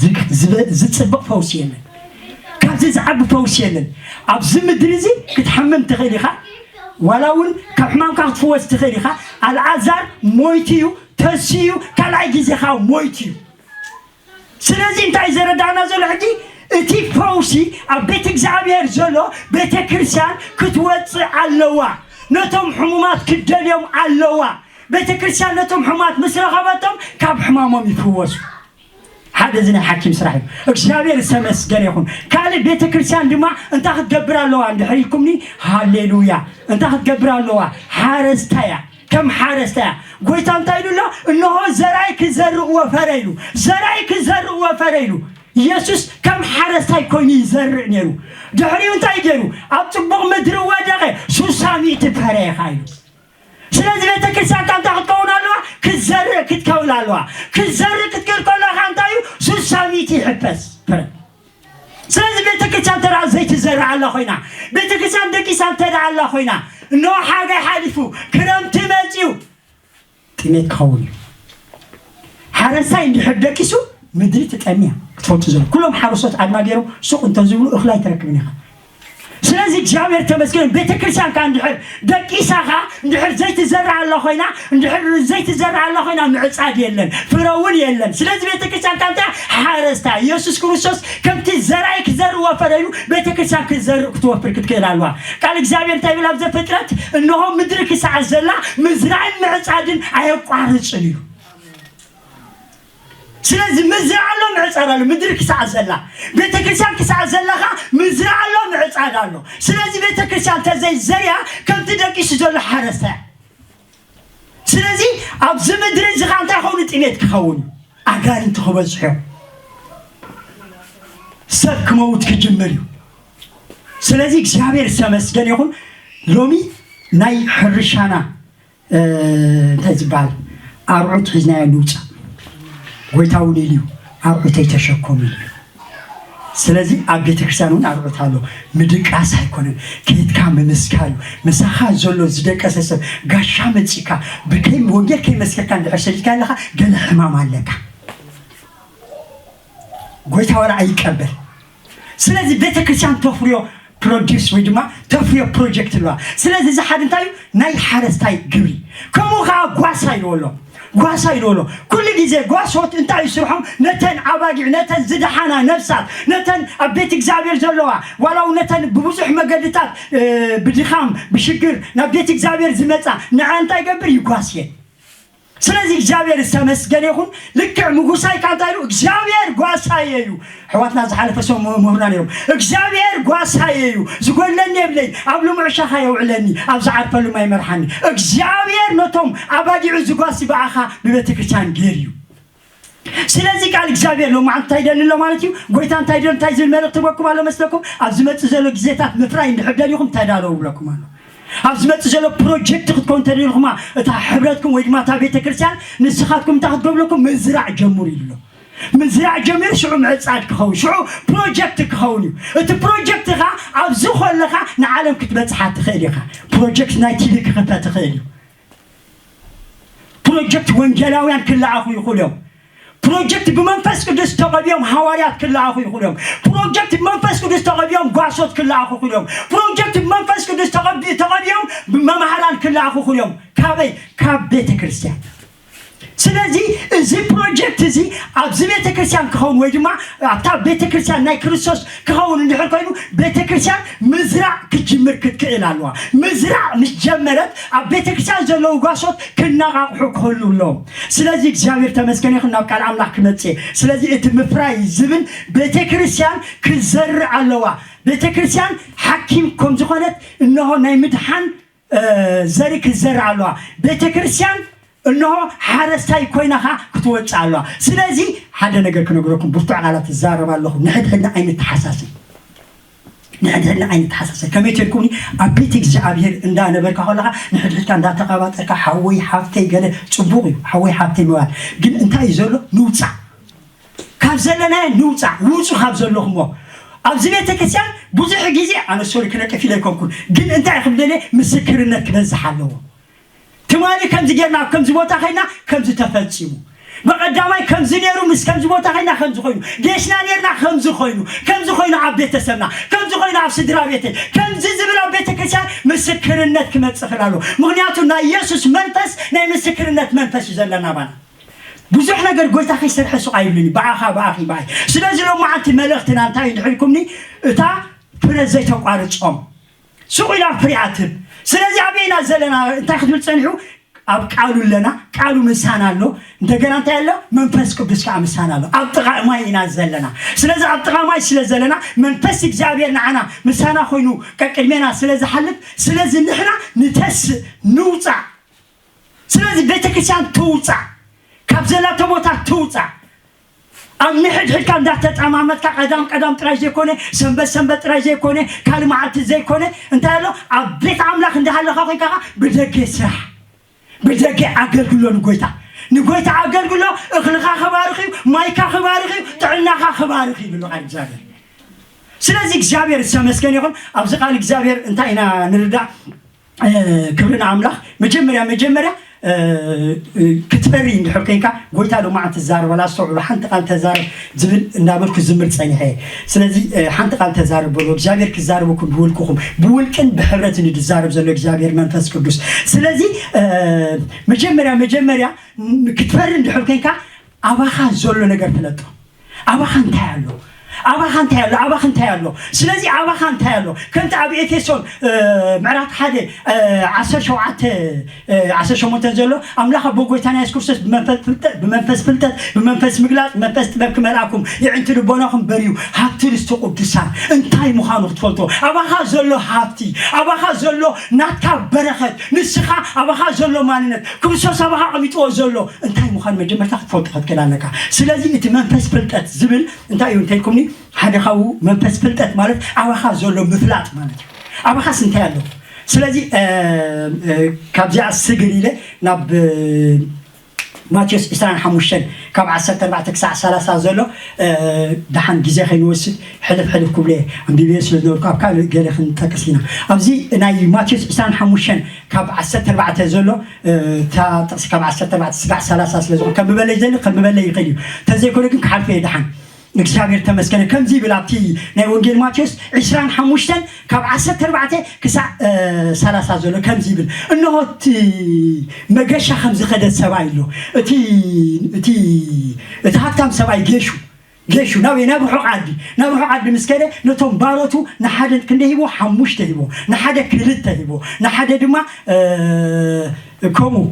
ዝ-፣ ዝበ-፣ ዝጽብቕ ፈውሲ የለን። ካብዚ ዝዓቢ ፈውሲ የለን። ኣብዚ ምድሪ እዚ ክትሓምም ትኽእል ኢኻ፣ ዋላ እውን ካብ ሕማምካ ክትፍወስ ትኽእል ኢኻ። ኣልዓዛር ሞይቱ እዩ፣ ተስኡ እዩ፣ ካልኣይ ግዜ ኸዓ ሞይቱ እዩ። ስለዚ እንታይ ዘረዳእና ዘሎ ሕጂ? እቲ ፈውሲ ኣብ ቤት እግዚኣብሔር ዘሎ ቤተ ክርስቲያን ክትወጽእ ኣለዋ። ነቶም ሕሙማት ክትደልዮም ኣለዋ። ቤተ ክርስቲያን ነቶም ሕሙማት ምስ ረኸበቶም ካብ ሕማሞም ይፍወሱ። ሓደ እዚ ናይ ሓኪም ስራሕ እዩ። እግዚኣብሔር ዝተመስገነ ይኹን። ካልእ ቤተ ክርስቲያን ድማ እንታይ ክትገብር ኣለዋ እንድሕር ኢልኩምኒ፣ ሃሌሉያ፣ እንታይ ክትገብር ኣለዋ? ሓረስታይ እያ። ከም ሓረስታይ እያ። ጎይታ እንታይ ኢሉ ኣሎ? "እንሆ ዘራይ ክዘርእ ወፈረ" ኢሉ። ዘራይ ክዘርእ ወፈረ ኢሉ። ኢየሱስ ከም ሓረስታይ ኮይኑ ይዘርእ ነይሩ። ድሕሪኡ እንታይ ገይሩ? ኣብ ጽቡቕ ምድሪ ወደቐ፣ ሱሳ ሚእቲ ፈረ ኢኻ ኢሉ። ስለዚ ቤተ ክርስቲያን እንታይ ክትከውን ኣለዋ? ክትዘርእ ክትከውን ኣለዋ። ክትዘርእ ክትክእል ከለኻ እንታይ እዩ? ሱሳ ሚእቲ ይሕፈስ ፍረ። ስለዚ ቤተክርስትያን እንተ ደኣ ዘይትዘርእ ኣላ ኮይና፣ ቤተክርስትያን ደቂሳ እንተ ደኣ ኣላ ኮይና፣ እነሆ ሓጋይ ሓሊፉ፣ ክረምቲ መጺኡ፣ ጥሜት ክኸውን እዩ። ሓረስታይ እንድሕር ደቂሱ፣ ምድሪ ትጠምያ ክትፈልጡ ዘሎ። ኩሎም ሓረስቶት ኣድማ ገይሮም ሱቕ እንተዝብሉ እኽሊ ኣይትረክብን ኢኻ። ስለዚ እግዚኣብሔር ተመስገን። ቤተክርስትያን ከኣ እንድሕር ደቂሳ ከኣ እንድሕር ዘይትዘርእ ኣላ ኮይና፣ እንድሕር ዘይትዘርእ ኣላ ኮይና ምዕጻድ የለን፣ ፍረ እውን የለን። ስለዚ ቤተክርስትያን ከኣ እንታይ ሓረስታይ ኢየሱስ ክርስቶስ ከምቲ ዘራይ ክዘርእ ወፈረ ኢሉ ቤተክርስትያን ክትዘርእ ክትወፍር ክትክእል ኣለዋ። ቃል እግዚኣብሔር እንታይ ይብል ኣብ ዘፍጥረት? እንሆ ምድሪ ክሳዕ ዘላ ምዝራእን ምዕጻድን ኣየቋርጽን እዩ። ስለዚ ምዝራእ ኣሎ ምዕጻድ ኣሎ። ምድሪ ክሳዕ ዘላ፣ ቤተክርስትያን ክሳዕ ዘለኻ ምዝራእ ኣሎ ምዕጻድ ኣሎ። ስለዚ ቤተክርስትያን ተዘይዘርያ ከምቲ ደቂሱ ዘሎ ሓረስታይ። ስለዚ ኣብዚ ምድሪ እዚ ኸዓ እንታይ ኾኑ? ጥሜት ክኸውን እዩ። ኣጋንንቲ ክበዝሑ እዮም። ሰብ ክመውት ክጅምር እዩ። ስለዚ እግዚኣብሔር ዝተመስገን ይኹን። ሎሚ ናይ ሕርሻና እንታይ ዝበሃል ኣርዑት ሒዝናዮ ንውፃእ። ጎይታ እውን ኢሉ እዩ ኣርዑተይ ተሸከሙ ኢሉ እዩ። ስለዚ ኣብ ቤተክርስትያን እውን ኣርዑት ኣሎ። ምድቃስ ኣይኮነን፣ ኬድካ ምምስካር እዩ። ምሳኻ ዘሎ ዝደቀሰ ሰብ ጋሻ መፂካ ብከይ ወንጌል ከይመስከርካ እንድሕር ሰዲድካ ኣለኻ ገለ ሕማም ኣለካ። ጎይታ ዋላ ኣይቀበል። ስለዚ ቤተክርስትያን ተፍርዮ ፕሮዲስ ወይ ድማ ተፍርዮ ፕሮጀክት ኣለዋ። ስለዚ እዚ ሓደ እንታይ እዩ? ናይ ሓረስታይ ግብሪ። ከምኡ ከዓ ጓሳ ኢልዎ ኣሎ። ጓሳ ኢልዎ ኣሎ። ኩሉ ግዜ ጓሶት እንታይ እዩ ስርሖም? ነተን ኣባጊዕ፣ ነተን ዝደሓና ነፍሳት፣ ነተን ኣብ ቤት እግዚኣብሔር ዘለዋ ዋላ እውን ነተን ብብዙሕ መገድታት ብድኻም ብሽግር ናብ ቤት እግዚኣብሔር ዝመፃ ንዓ እንታይ ይገብር? ይጓስየን። ስለዚ እግዚኣብሔር ዝተመስገነ ይኹን። ልክዕ ምጉሳይ ካንታ ኢሉ እግዚኣብሔር ጓሳየ እዩ። ኣሕዋትና ዝሓለፈ ሰው ምሁርና ነይሮም እግዚኣብሔር ጓሳየ እዩ፣ ዝጎድለኒ የብለይ፣ ኣብ ልሙዕ ሻኻ የውዕለኒ፣ ኣብ ዝዓርፈሉ ማይ መርሓኒ። እግዚኣብሔር ነቶም ኣባጊዑ ዝጓሲ ብኣኻ ብቤተ ክርስቲያን ገይር እዩ። ስለዚ ቃል እግዚኣብሔር ሎማዓንቲ እንታይ ይደሊ ኣሎ ማለት እዩ? ጎይታ እንታይ ይደሊ እንታይ ዝብል መልእክቲ ይበኩም ኣሎ መስለኩም? ኣብ ዝመፅእ ዘሎ ግዜታት ምፍራይ እንድሕር ደሊኹም ተዳለዉ ይብለኩም ኣሎ። ኣብ ዝመፅእ ዘሎ ፕሮጀክት ክትኮን ተደሊኹማ እታ ሕብረትኩም ወይ ድማ እታ ቤተክርስትያን ንስኻትኩም እንታይ ክትገብለኩም? ምዝራዕ ጀምሩ ይብሎ። ምዝራዕ ጀሚሩ ሽዑ ምዕፃድ ክኸውን ሽዑ ፕሮጀክት ክኸውን እዩ። እቲ ፕሮጀክት ኻ ኣብዚ ኮለኻ ንዓለም ክትበፅሓ ትኽእል ኢኻ። ፕሮጀክት ናይ ቲቪ ክኽፈት ትኽእል እዩ። ፕሮጀክት ወንጌላውያን ክለኣኹ ይኽእሉ እዮም። ፕሮጀክት ብመንፈስ ቅዱስ ተቐቢኦም ሃዋርያት ክለኣኹ ይኽእሉ እዮም። ፕሮጀክት ብመንፈስ ቅዱስ ተቐቢኦም ጓሶት ክለኣኹ ይኽእሉ እዮም። ፕሮጀክት ብመንፈስ ቅዱስ ተቐቢኦም መማህራን ክለኣኹ ይኽእሉ እዮም። ካበይ? ካብ ቤተ ክርስቲያን። ስለዚ እዚ ፕሮጀክት እዚ ኣብዚ ቤተ ክርስቲያን ክኸውን ወይ ድማ ኣብታ ቤተ ክርስቲያን ናይ ክርስቶስ ክኸውን እንድሕር ኮይኑ ቤተ ክርስቲያን ምዝራዕ ክትጅምር ክትክእል ኣለዋ። ምዝራዕ ምስ ጀመረት ኣብ ቤተ ክርስቲያን ዘለዉ ጓሶት ክነቓቕሑ ክኽእሉ ኣለዎም። ስለዚ እግዚኣብሔር ተመስገን ይኹን ናብ ቃል ኣምላኽ ክመጽእ። ስለዚ እቲ ምፍራይ ዝብል ቤተ ክርስቲያን ክዘርእ ኣለዋ። ቤተ ክርስቲያን ሓኪም ከም ዝኾነት እንሆ ናይ ምድሓን ዘርኢ ክትዘርእ ኣለዋ። ቤተ ክርስቲያን እንሆ ሓረስታይ ኮይናኻ ክትወፅእ ኣለዋ። ስለዚ ሓደ ነገር ክነግረኩም ብርቱዕ ቃላት እዛረብ ኣለኹ። ንሕድሕድና ኣይንተሓሳስብ። ንሕድሕድና ኣይንተሓሳሰብ። ከመይ ተልኩኒ ኣብ ቤት እግዚኣብሔር እንዳነበርካ ከለኻ ንሕድሕድካ እንዳተቐባጠርካ ሓወይ ሓፍተይ ገለ ጽቡቕ እዩ። ሓወይ ሓፍተይ ምባል ግን እንታይ እዩ ዘሎ? ንውፃእ ካብ ዘለናዮ ንውፃእ። ውፁ ካብ ዘለኹሞ ኣብዚ ቤተ ክርስቲያን ብዙሕ ግዜ ኣነ ሶሪ ክነቅፍ ኢለ ኣይኮንኩን፣ ግን እንታይ ክብለለ ምስክርነት ክበዝሕ ኣለዎ። ትማሊ ከምዚ ጌርና ኣብ ከምዚ ቦታ ኸይና ከምዚ ተፈጺሙ። በቐዳማይ ከምዚ ነይሩ ምስ ከምዚ ቦታ ኸይና ከምዚ ኾይኑ። ጌሽና ነይርና ከምዚ ኾይኑ። ከምዚ ኾይኑ ኣብ ቤተሰብና። ከምዚ ኾይኑ ኣብ ስድራ ቤተይ። ከምዚ ዝብል ኣብ ቤተ ክርስቲያን ምስክርነት ክመጽእ ክእል ኣለዎ። ምኽንያቱ ናይ ኢየሱስ መንፈስ ናይ ምስክርነት መንፈስ እዩ ዘለና ባና። ብዙሕ ነገር ጎይታ ከይሰርሐ ሱቕ ኣይብልን እዩ። ብኣኻ ብኣኺ ብኣይ። ስለዚ ሎማዓንቲ መልእኽትና እንታይ እዩ ድሕልኩምኒ? እታ ፍረ ዘይተቋርጾም ሱቕ ኢላ ፍሪኣ ትህብ። ስለዚ ኣበይ ኢና ዘለና? እንታይ ክትብል ጸኒሑ? ኣብ ቃሉ ኣለና። ቃሉ ምሳና ኣሎ። እንደገና እንታይ ኣሎ? መንፈስ ቅዱስ ከዓ ምሳና ኣሎ። ኣብ ጥቓ ማይ ኢና ዘለና። ስለዚ ኣብ ጥቓ ማይ ስለ ዘለና መንፈስ እግዚኣብሔር ንዓና ምሳና ኮይኑ ቀቅድሜና ስለ ዝሓልፍ ስለዚ ንሕና ንተስእ ንውፃእ። ስለዚ ቤተክርስትያን ትውፃእ። ካብ ዘላቶ ቦታ ትውፃእ። ኣብ ንሕድሕድካ እንዳተጠማመትካ ቀዳም ቀዳም ጥራይ ዘይኮነ ሰንበት ሰንበት ጥራይ ዘይኮነ ካልእ መዓልቲ ዘይኮነ እንታይ ኣሎ ኣብ ቤት ኣምላኽ እንዳሃለኻ ኮይንካ ብደገ ስራሕ ብደገ ኣገልግሎ ንጎይታ ንጎይታ ኣገልግሎ። እኽልኻ ክባርኽ እዩ፣ ማይካ ክባርኽ እዩ፣ ጥዕናኻ ክባርኽ እዩ ይብሉ ቃል እግዚኣብሔር። ስለዚ እግዚኣብሔር ዝተመስገን ይኹን። ኣብዚ ቃል እግዚኣብሔር እንታይ ኢና ንርዳእ? ክብሪ ንኣምላኽ። መጀመርያ መጀመርያ ክትፈሪ እንድሕር ኮንካ፣ ጎይታ ሎማዓንቲ ትዛረበላ ኣስተውዕሉ፣ ሓንቲ ቃል ተዛረብ ዝብል እንዳበልኩ ዝምር ፀኒሐ። ስለዚ ሓንቲ ቃል ተዛረብ በሉ። እግዚኣብሔር ክዛረበኩም ብውልቅኹም፣ ብውልቅን ብሕብረትን እዩ ዝዛረብ ዘሎ እግዚኣብሔር መንፈስ ቅዱስ። ስለዚ መጀመርያ መጀመርያ ክትፈሪ እንድሕር ኮንካ፣ ኣባኻ ዘሎ ነገር ፍለጦ። ኣባኻ እንታይ ኣሎ? ኣባኻ እንታይ ኣሎ? ኣባኻ እንታይ ኣሎ? ስለዚ ኣባኻ እንታይ ኣሎ? ከምቲ ኣብ ኤፌሶን ምዕራፍ ሓደ ዓሰርተ ሸውዓተ ዓሰርተ ሸሞንተ ዘሎ፣ ኣምላኽ ኣቦ ጎይታና የሱስ ክርስቶስ ብመንፈስ ፍልጠት፣ ብመንፈስ ምግላጽ፣ መንፈስ ጥበብ ክመልኣኩም፣ የዕንቲ ልቦናኹም በርዩ፣ ሃብቲ ርስቲ ቅዱሳን እንታይ ምዃኑ ክትፈልጦ፣ ኣባኻ ዘሎ ሃብቲ፣ ኣባኻ ዘሎ ናትካ በረኸት፣ ንስኻ ኣባኻ ዘሎ ማንነት፣ ክርስቶስ ኣባኻ ኣቐሚጥዎ ዘሎ እንታይ ምዃኑ መጀመርታ ክትፈልጦ ክትክእል ኣለካ። ስለዚ እቲ መንፈስ ፍልጠት ዝብል እንታይ እዩ እንተልኩምኒ፣ ሓደ ካብኡ መንፈስ ፍልጠት ማለት ኣባኻ ዘሎ ምፍላጥ ማለት እዩ። ኣባኻስ እንታይ ኣሎ? ስለዚ ካብዚኣ ስግር ኢለ ናብ ማቴዎስ ዕስራን ሓሙሽተን ካብ ዓሰርተ ኣርባዕተ ክሳዕ ሰላሳ ዘሎ፣ ደሓን ግዜ ከይንወስድ ሕልፍ ሕልፍ ክብሎ እየ፣ ኣንቢበዮ ስለ ዝነበርኩ ኣብ ካልእ ገለ ክንጠቅስ ኢና። ኣብዚ ናይ ማቴዎስ ዕስራን ሓሙሽተን ካብ ዓሰርተ ኣርባዕተ ዘሎ፣ እታ ጥቕሲ ካብ ዓሰርተ ኣርባዕተ ስጋዕ ሰላሳ ስለ ዝኾነ ከንብበለይ ዝደሊ ከንብበለይ ይኽእል እዩ። እንተዘይኮነ ግን ክሓልፎ እየ ደሓን። እግዚኣብሔር ተመስገነ። ከምዚ ይብል ኣብቲ ናይ ወንጌል ማቴዎስ ዕስራን ሓሙሽተን ካብ ዓሰርተ ኣርባዕተ ክሳዕ ሰላሳ ዘሎ ከምዚ ይብል፣ እንሆ እቲ መገሻ ከም ዝኸደ ሰብኣይ ኣሎ። እቲ እቲ እቲ ሃብታም ሰብኣይ ጌሹ ጌሹ ናብ ናብ ርሑቕ ዓዲ ናብ ርሑቕ ዓዲ ምስ ከደ ነቶም ባሮቱ ንሓደ ክንደ ሂቦ? ሓሙሽተ ሂቦ። ንሓደ ክልተ ሂቦ። ንሓደ ድማ ከምኡ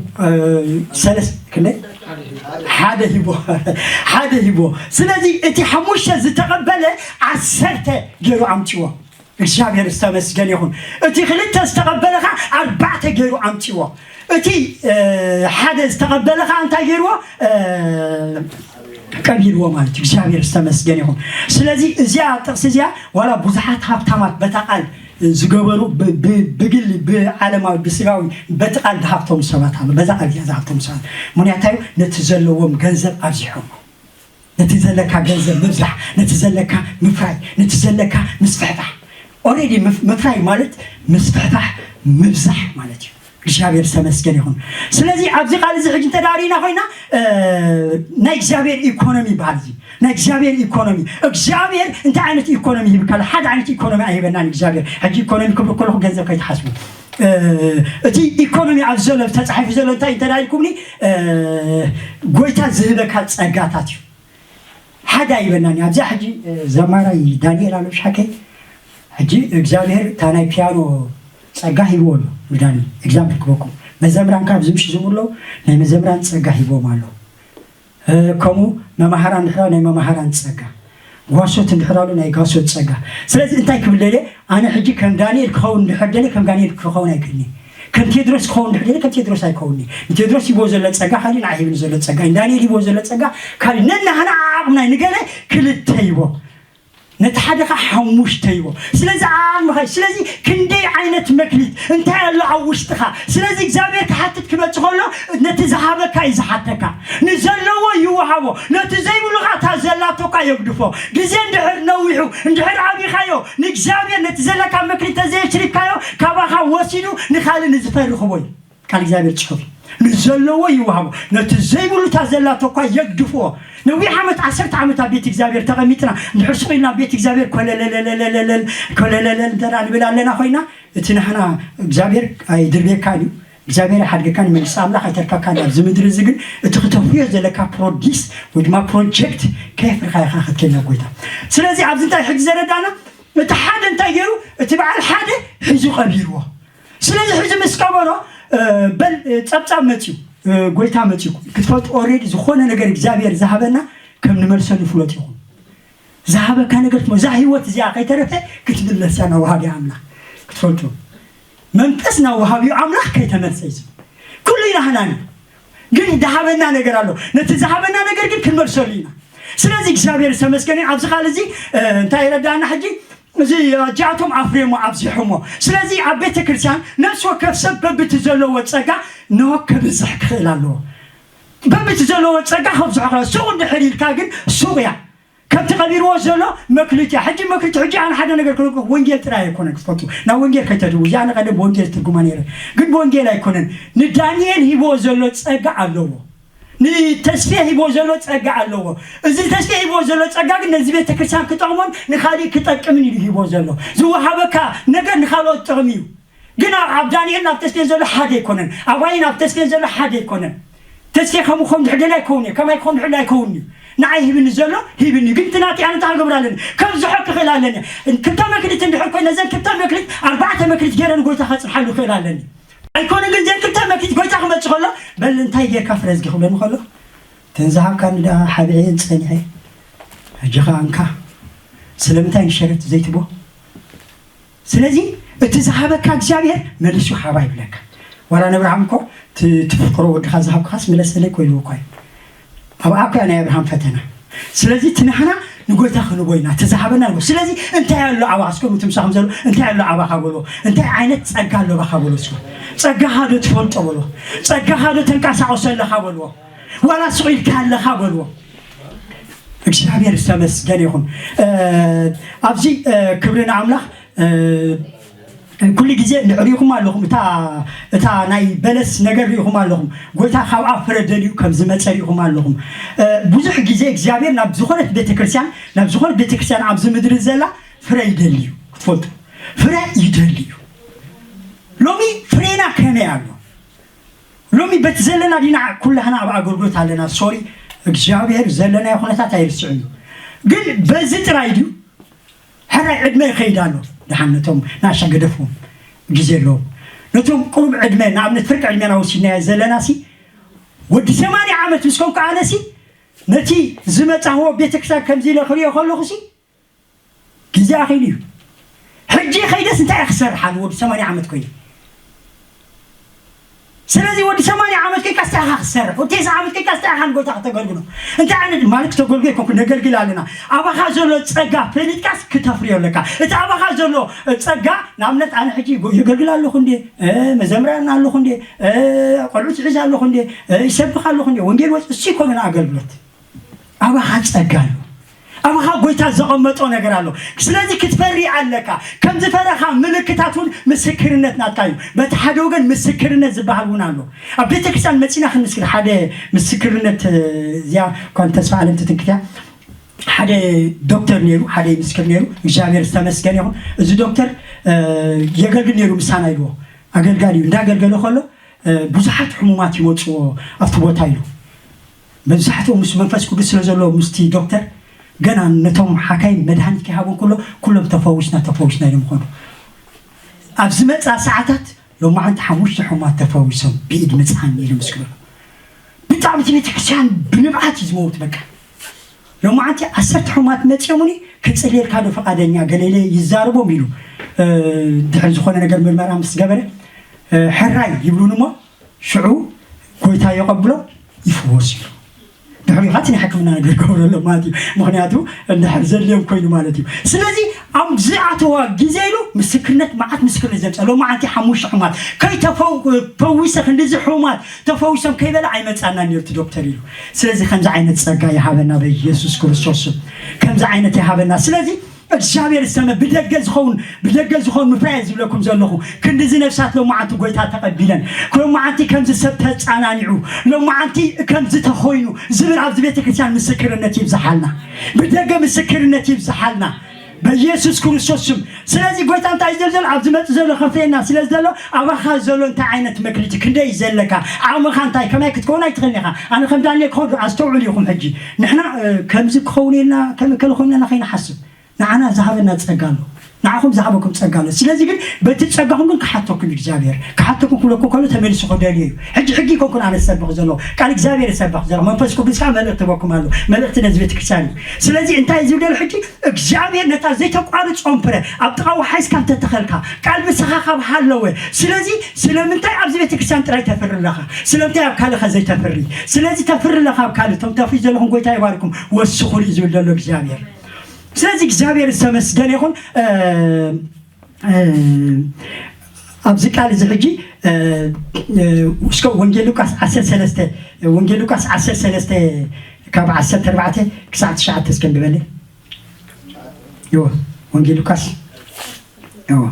ሰለስ ክንደ ሓደ ሂቦ ሓደ ሂቦ። ስለዚ እቲ ሓሙሽተ ዝተቐበለ ዓሰርተ ገይሩ ኣምፅዎ። እግዚኣብሔር ዝተመስገን ይኹን። እቲ ክልተ ዝተቐበለ ኸዓ ኣርባዕተ ገይሩ ኣምፅዎ። እቲ ሓደ ዝተቐበለ ኸዓ እንታይ ገይርዎ? ቀቢርዎ ማለት እዩ። እግዚኣብሔር ዝተመስገን ይኹን። ስለዚ እዚኣ ጥቕሲ እዚኣ ዋላ ብዙሓት ሃብታማት በታ ቃል ዝገበሩ ብግሊ ብዓለማዊ ብስጋዊ በቲ ቃል ዝሃብቶም ሰባት ኣሎ። በዛ ቃል እዚኣ ዝሃብቶም ሰባት ምክንያታዩ ነቲ ዘለዎም ገንዘብ ኣብዚሖም ነቲ ዘለካ ገንዘብ ምብዛሕ፣ ነቲ ዘለካ ምፍራይ፣ ነቲ ዘለካ ምስፍሕፋሕ። ኦሬዲ ምፍራይ ማለት ምስፍሕፋሕ ምብዛሕ ማለት እዩ። እግዚኣብሔር ዝተመስገን ይኹን። ስለዚ ኣብዚ ቃል እዚ ሕጂ እንተዳሪና ኮይና ናይ እግዚኣብሔር ኢኮኖሚ ይበሃል። እዚ ናይ እግዚኣብሔር ኢኮኖሚ፣ እግዚኣብሔር እንታይ ዓይነት ኢኮኖሚ ሂብካ? ሓደ ዓይነት ኢኮኖሚ ኣይበናን እግዚኣብሔር። ሕጂ ኢኮኖሚ ክብሉ ከለኹ ገንዘብ ከይትሓስቡ። እቲ ኢኮኖሚ ኣብ ዘሎ ተፃሒፉ ዘሎ እንታይ እንተዳይልኩምኒ ጎይታ ዝህበካ ፀጋታት እዩ። ሓደ ኣይበናን። ኣብዚኣ ሕጂ ዘማራይ ዳንኤል ኣሎ ብሻከይ ሕጂ እግዚኣብሔር እታ ናይ ፒያኖ ጸጋ ሂብዎ ኣሎ። ንዳኒ ኤግዛምፕል ክበኩም መዘምራን ካብ ዝምሽ ዝብሉ ናይ መዘምራን ጸጋ ሂብዎም ኣሎ። ከምኡ መማሃራን ድሕራ ናይ መማሃራን ጸጋ፣ ጓሶት እንድሕር ኣሎ ናይ ጋሶት ጸጋ። ስለዚ እንታይ ክብል ደልየ? ኣነ ሕጂ ከም ዳንኤል ክኸውን እንድሕር ደልየ ከም ዳንኤል ክኸውን ኣይክእልኒ። ከም ቴድሮስ ክኸውን እንድሕር ደልየ ከም ቴድሮስ ኣይከውንኒ። ንቴድሮስ ሂቦ ዘሎ ጸጋ ካልእ ንዓ ሂብኒ ዘሎ ጸጋ እዩ። ንዳንኤል ሂቦ ዘሎ ጸጋ ካልእ። ነናህና ዓቕምና ንገለ ክልተ ሂቦ ነቲ ሓደ ኸዓ ሓሙሽተ ይቦ። ስለዚ ዓቕምኻ እዩ። ስለዚ ክንደይ ዓይነት መክሊት እንታይ ኣሎ ኣብ ውሽጥኻ? ስለዚ እግዚኣብሔር ክሓትት ክመጽእ ከሎ ነቲ ዝሃበካ እዩ ዝሓተካ። ንዘለዎ ይወሃቦ፣ ነቲ ዘይብሉ ኸዓ እታ ዘላቶ እኳ የግድፎ። ግዜ እንድሕር ነዊሑ እንድሕር ኣብይኻዮ ንእግዚኣብሔር ነቲ ዘለካ መክሊት ተዘየሽሪፍካዮ ካባኻ ወሲዱ ንኻልእ ንዝፈሪ ክቦ እዩ። ቃል እግዚኣብሔር ጽሑፍ እዩ። ንዘለዎ ይወሃቦ፣ ነቲ ዘይብሉ እታ ዘላቶ እኳ የግድፍዎ። ነዊሕ ዓመት ዓሰርተ ዓመት ኣብ ቤት እግዚኣብሔር ተቐሚጥና እንድሕር ስቕ ኢልና ኣብ ቤት እግዚኣብሔር ኮለለለለለለል ኮለለለል እንተ ንብል ኣለና ኮይና እቲ ናህና እግዚኣብሔር ኣይድርብየካን እዩ። እግዚኣብሔር ኣይሓድገካን መንግስቲ ኣምላኽ ኣይተርካካን ኣብዚ ምድሪ እዚ ግን እቲ ክተፍርዮ ዘለካ ፕሮዲስ ወይ ድማ ፕሮጀክት ከየፍርኻ ኢኻ ክትከይድ ናብ ጎይታ። ስለዚ ኣብዚ እንታይ ሕጂ ዘረዳና እቲ ሓደ እንታይ ገይሩ እቲ በዓል ሓደ ሒዙ ቀቢርዎ። ስለዚ ሕዚ ምስ ቀበሮ በል ጸብጻብ መጽዩ ጎይታ መጽዩ ክትፈልጡ ኦሬዲ ዝኾነ ነገር እግዚኣብሔር ዝሃበና ከም ንመልሰሉ ፍለጡ ኢኹም። ዝሃበካ ነገር ትሞ እዛ ህይወት እዚኣ ከይተረፈ ክትምለስ እያ ናብ ወሃቢ ኣምላኽ ክትፈልጡ መንፈስ ናብ ወሃቢኡ ኣምላኽ ከይተመልሰ እዩ። ኩሉ ኢላህናኒ ግን ዝሃበና ነገር ኣሎ። ነቲ ዝሃበና ነገር ግን ክንመልሰሉ ኢና። ስለዚ እግዚኣብሔር ዝተመስገነ ኣብዚ ቃል እዚ እንታይ ይረዳና ሕጂ እዚ እጃቶም ኣፍሬሞ ኣብዚሖሞ። ስለዚ ኣብ ቤተ ክርስቲያን ነፍሲ ወከፍ ሰብ በብቲ ዘለዎ ጸጋ ንወ ከብዝሕ ክኽእል ኣለዎ። በብቲ ዘለዎ ጸጋ ከብዝሖ ክኽእል ሱቕ እንድሕር ኢልካ ግን ሱቕ እያ። ከምቲ ቀቢርዎ ዘሎ መክሊት እያ። ሕጂ መክሊት፣ ሕጂ ኣነ ሓደ ነገር ክነግርኩም፣ ወንጌል ጥራይ ኣይኮነን ክትፈልጡ፣ ናብ ወንጌል ከይተድዉ፣ እዚኣ ኣነ ቀደም ብወንጌል ትርጉማ ነይረ፣ ግን ብወንጌል ኣይኮነን። ንዳንኤል ሂብዎ ዘሎ ጸጋ ኣለዎ፣ ንተስፌ ሂብዎ ዘሎ ጸጋ ኣለዎ። እዚ ተስፌ ሂብዎ ዘሎ ጸጋ ግን ነዚ ቤተ ክርስቲያን ክጠቕሞን ንኻሊእ ክጠቅምን እዩ ሂብዎ ዘሎ። ዝወሃበካ ነገር ንኻልኦት ጥቕሚ እዩ። ግን ኣብ ኣብ ዳንኤል ናብ ተስፌ ዘሎ ሓደ ኣይኮነን፣ ኣብ ኣይ ናብ ተስፌ ዘሎ ሓደ ኣይኮነን። ተስፌ ከምኡ ክኸውን ድሕር ደልያ ኣይከውን እዩ፣ ከማይ ክኸውን ድሕር ኣይከውን እዩ። ንዓይ ሂብኒ ዘሎ ሂብኒ እዩ። ግን እቲ ናተይ ኣነ እንታይ ክገብር ኣለኒ? ከብዝሖ ክኽእል ኣለኒ። ክልተ መክሊት እንድሕር ኮይነ፣ ነዘን ክልተ መክሊት ኣርባዕተ መክሊት ገይረ ንጎይታ ከጽንሓሉ ክኽእል ኣለኒ። ኣይኮነን ግን፣ ዘን ክልተ መክሊት ጎይታ ክመጽእ ከሎ፣ በል እንታይ ጌርካ ፍረ ዝጊ ክብለኒ ከሎ፣ እተን ዝሃብካኒ ደኣ ሓቢዐ እየን ጸኒሐ፣ ሕጂ ኸኣ እንካ፣ ስለምንታይ ንሸረት ዘይትቦ? ስለዚ እቲ ዝሃበካ እግዚኣብሔር መሊሱ ሃባ ይብለካ። ዋላ ንኣብርሃም እኮ፣ "ት-፣ ትፍቅሮ ወድኻ ዝሃብካስ ምለሰለይ" እኮ ኢልዎ እኮ እዩ። ኣብኣ እኮ እያ ናይ ኣብርሃም ፈተና። ስለዚ እቲ ንሕና ንጎይታ ክንቦ ኢና፣ እቲ ዝሃበና ንጎ-፣ ስለዚ እንታይ ኣሎ ኣባኻ? እስከ ትምሳኹም ዘሎ እንታይ ኣሎ ኣባኻ በልዎ። እንታይ ዓይነት ጸጋ ኣሎ ባኻ በልዎ እስከ። ጸጋኻ ዶ ትፈልጦ በልዎ። ጸጋኻ ዶ ተንቀሳቕሶ ኣለኻ በልዎ። ዋላ ስቕ ኢልካ ኣለኻ በልዎ። እግዚኣብሔር ዝተመስገነ ይኹን። እ፣ ኣብዚ፣ እ፣ ክብሪ ንኣምላኽ፣ እ፣ ኩሉ ግዜ ሪኢኹም ኣለኹም፣ እታ፣ እታ ናይ በለስ ነገር ሪኢኹም ኣለኹም። ጎይታ ካብኣ ፍረ ደልዩ ከም ዝመጸ ሪኢኹም ኣለኹም። እ፣ ብዙሕ ግዜ እግዚኣብሔር ናብ ዝኾነት ቤተክርስትያን፣ ናብ ዝኾነት ቤተክርስትያን ኣብዚ ምድሪ ዘላ ፍረ ይደሊ እዩ፣ ክትፈልጡ። ፍረ ይደሊ እዩ። ሎሚ ፍሬና ከመይ ኣሎ? ሎሚ በቲ ዘለና ዲና ኩላህና ኣብ ኣገልግሎት ኣለና። ሶሪ፣ እግዚኣብሔር ዘለናዮ ኩነታት ኣይርስዕን እዩ። ግን በዚ ጥራይ ድዩ? ሕራይ ዕድመ ይኸይድ ኣሎ። ደሓን ነቶም ናሻ ገደፍዎም፣ ግዜ ኣለዎም። ነቶም ቁሩብ ዕድመ፣ ንኣብነት ፍርቂ ዕድሜና ወሲድናዮ ዘለናሲ፣ ወዲ ሰማንያ ዓመት ምስ ኮንኩ ኣነሲ፣ ነቲ ዝመጻኽዎ ቤተክርስትያን ከምዚ ኢለ ክሪኦ ከለኹሲ፣ ግዜ ኣኺሉ እዩ። ሕጂ ከይደስ እንታይ እየ ክሰርሕ ኣሎ ወዲ ሰማንያ ዓመት ኮይኑ? ስለዚ ወዲ ሰማንያ ዓመት ኮይንካ እንታይ ኢኻ ክሰርሕ? ወዲ ተስዓ ዓመት ኮይንካ እንታይ ኢኻ ንጎይታ ክተገልግሎ? እንታይ ዓይነት ማለት ክተገልግሎ ኣይኮንኩ፣ ነገልግል ኣለና። ኣባኻ ዘሎ ጸጋ ፈሊጥካስ ክተፍርዮ ኣለካ። እቲ ኣባኻ ዘሎ ጸጋ፣ ንኣብነት ኣነ ሕጂ የገልግል ኣለኹ እንዴ? እ፣ መዘምራን ኣለኹ እንዴ? እ፣ ቆልዑት ይሕዝ ኣለኹ እንዴ? እ፣ ይሰብኽ ኣለኹ እንዴ? ወንጌል ወጽ-፣ እሱ ይኮነን ኣገልግሎት። ኣባኻ ጸጋ ኣሎ። ኣባኻ ጎይታ ዘቐመጦ ነገር ኣሎ። ስለዚ ክትፈሪ ኣለካ። ከም ዝፈረኻ ምልክታት እውን ምስክርነት ናትካ እዩ። በቲ ሓደ ወገን ምስክርነት ዝበሃል እውን ኣሎ። ኣብ ቤተ ክርስቲያን መጺና ክንምስክር፣ ሓደ ምስክርነት፣ እ፣ እዚኣ እኳ ንተስፋ ኣለም ትትንክት እያ። ሓደ ዶክተር ነይሩ፣ ሓደ ይምስክር ነይሩ። እግዚኣብሔር ዝተመስገነ ይኹን። እዚ ዶክተር፣ እ፣ የገልግል ነይሩ ምሳና ኢልዎ። ኣገልጋሊ እዩ። እንዳገልገለ ከሎ፣ እ፣ ብዙሓት ሕሙማት ይመጽዎ ኣብቲ ቦታ ኢሉ። መብዛሕትኦም ምስ መንፈስ ቅዱስ ስለ ዘለዎ ምስቲ ዶክተር ገና ነቶም ሓካይም መድሃኒት ከይሃቦም ከሎ ኩሎም ተፈዊስና፣ ተፈዊስና ኢሎም ኾኑ። ኣብ ዝመጽኣ ሰዓታት ሎማዓንቲ ሓሙሽተ ሕሙማት ተፈዊሶም ብኢድ ምጽዓን ኢሉ ምስክሩ። ብጣዕሚ እቲ ቤተክርስትያን ብንብዓት እዩ ዝመውት በቃ። ሎማዓንቲ ዓሰርተ ሕሙማት መጺኦምኒ፣ "ክጽልየልካ ዶ ፍቓደኛ?" ገለ ኢለ ይዛረቦም ኢሉ፣ እ፣ ድሕሪ ዝኾነ ነገር ምርመራ ምስ ገበረ፣ እ፣ "ሕራይ" ይብሉን እሞ ሽዑ ጎይታ የቐብሎ ይፍወስ ኢሉ። ድሕሪኡ ኻቲ ናይ ሕክምና ነገር ክገብረሎም ማለት እዩ። ምኽንያቱ እንድሕር ዘድልዮም ኮይኑ ማለት እዩ። ስለዚ ኣብ ዝኣተዋ ግዜ ኢሉ ምስክርነት፣ መዓት ምስክርነት ዘምጸ። ሎማዓንቲ ሓሙሽተ ሕሙማት ከይተፈው-፣ ፈዊሰ ክንድዚ ሕሙማት ተፈዊሶም ከይበለ ኣይመጻና ነይሩ እቲ ዶክተር ኢሉ። ስለዚ ከምዚ ዓይነት ጸጋ ይሃበና በኢየሱስ ክርስቶስ ስም። ከምዚ ዓይነት ይሃበና። ስለዚ እግዚኣብሔር ዝተመ-፣ ብደገ ዝኸውን፣ ብደገ ዝኸውን ምፍራይ ዝብለኩም ዘለኹ። ክንድዚ ነፍሳት ሎማዓንቲ ጎይታ ተቐቢለን። ሎማዓንቲ ከምዚ ሰብ ተጻናኒዑ። ሎማዓንቲ ከምዚ ተኾይኑ ዝብል ኣብዚ ቤተ ክርስቲያን ምስክርነት ይብዝሓልና። ብደገ ምስክርነት ይብዝሓልና። በኢየሱስ ክርስቶስ ስም። ስለዚ ጎይታ እንታይ እዩ ዝብል ዘሎ? ኣብ ዝመጽእ ዘሎ ከፍሬና ስለ ዘሎ ኣባኻ ዘሎ እንታይ ዓይነት መክሊት ክንደይ እዩ ዘለካ? ዓቕምኻ እንታይ ከማይ ክትከውን ኣይትኽእልን ኢኻ። ኣነ ከም ዳንኤል ክኸዱ ኣስተውዕሉ ኢኹም ሕጂ። ንሕና፣ እ፣ ከምዚ ክኸውን ኢልና፣ ከም እከለ ክኸውን ኢልና ከይንሓስብ። ንዓና ዝሃበና ጸጋ ኣሎ። ንዓኹም ዝሃበኩም ጸጋ ኣሎ። ስለዚ ግን በቲ ጸጋኹም ግን ክሓተኩም እዩ እግዚኣብሔር። ክሓተኩም ክብለኩም ከሎ ተመሊሱ ክደልዮ እዩ። ሕጂ ሕጊ ይኮንኩን ኣነ ዝሰብኽ ዘለኹ። ቃል እግዚኣብሔር ይሰብኽ ዘለኹ። መንፈስ ቅዱስ ከኣ መልእኽቲ በኩም ኣሎ። መልእኽቲ ነዚ ቤተክርስትያን እዩ። ስለዚ እንታይ እዩ ዝብል ዘሎ ሕጂ? እግዚኣብሔር ነታ ዘይተቋርጾም ፍረ ኣብ ጥቓ ወሓይዝካ እንተተኸልካ፣ ቃል ምሳኻ ካብ ሃለወ፣ ስለዚ ስለምንታይ ኣብዚ ቤተክርስትያን ጥራይ ተፍሪ ኣለኻ? ስለምንታይ ኣብ ካልእኸ ዘይተፍሪ? ስለዚ ተፍሪ ኣለኻ ኣብ ካልእ። እቶም ተፍሪ ዘለኹም ጎይታ ይባርኩም። ወስኹሉ እዩ ዝብል ዘሎ እግዚኣብሔር። ስለዚ እግዚኣብሔር ዝተመስገነ ይኹን። እ፣ እ፣ ኣብዚ ቃል እዚ ሕጂ፣ እ፣ እ፣ እስከ ወንጌል ሉቃስ ዓሰርተ ሰለስተ፣ ወንጌል ሉቃስ ዓሰርተ ሰለስተ ካብ ዓሰርተ ኣርባዕተ ክሳዕ ትሽዓተ እስከ ንበለ። እዎ፣ ወንጌል ሉቃስ፣ እዎ፣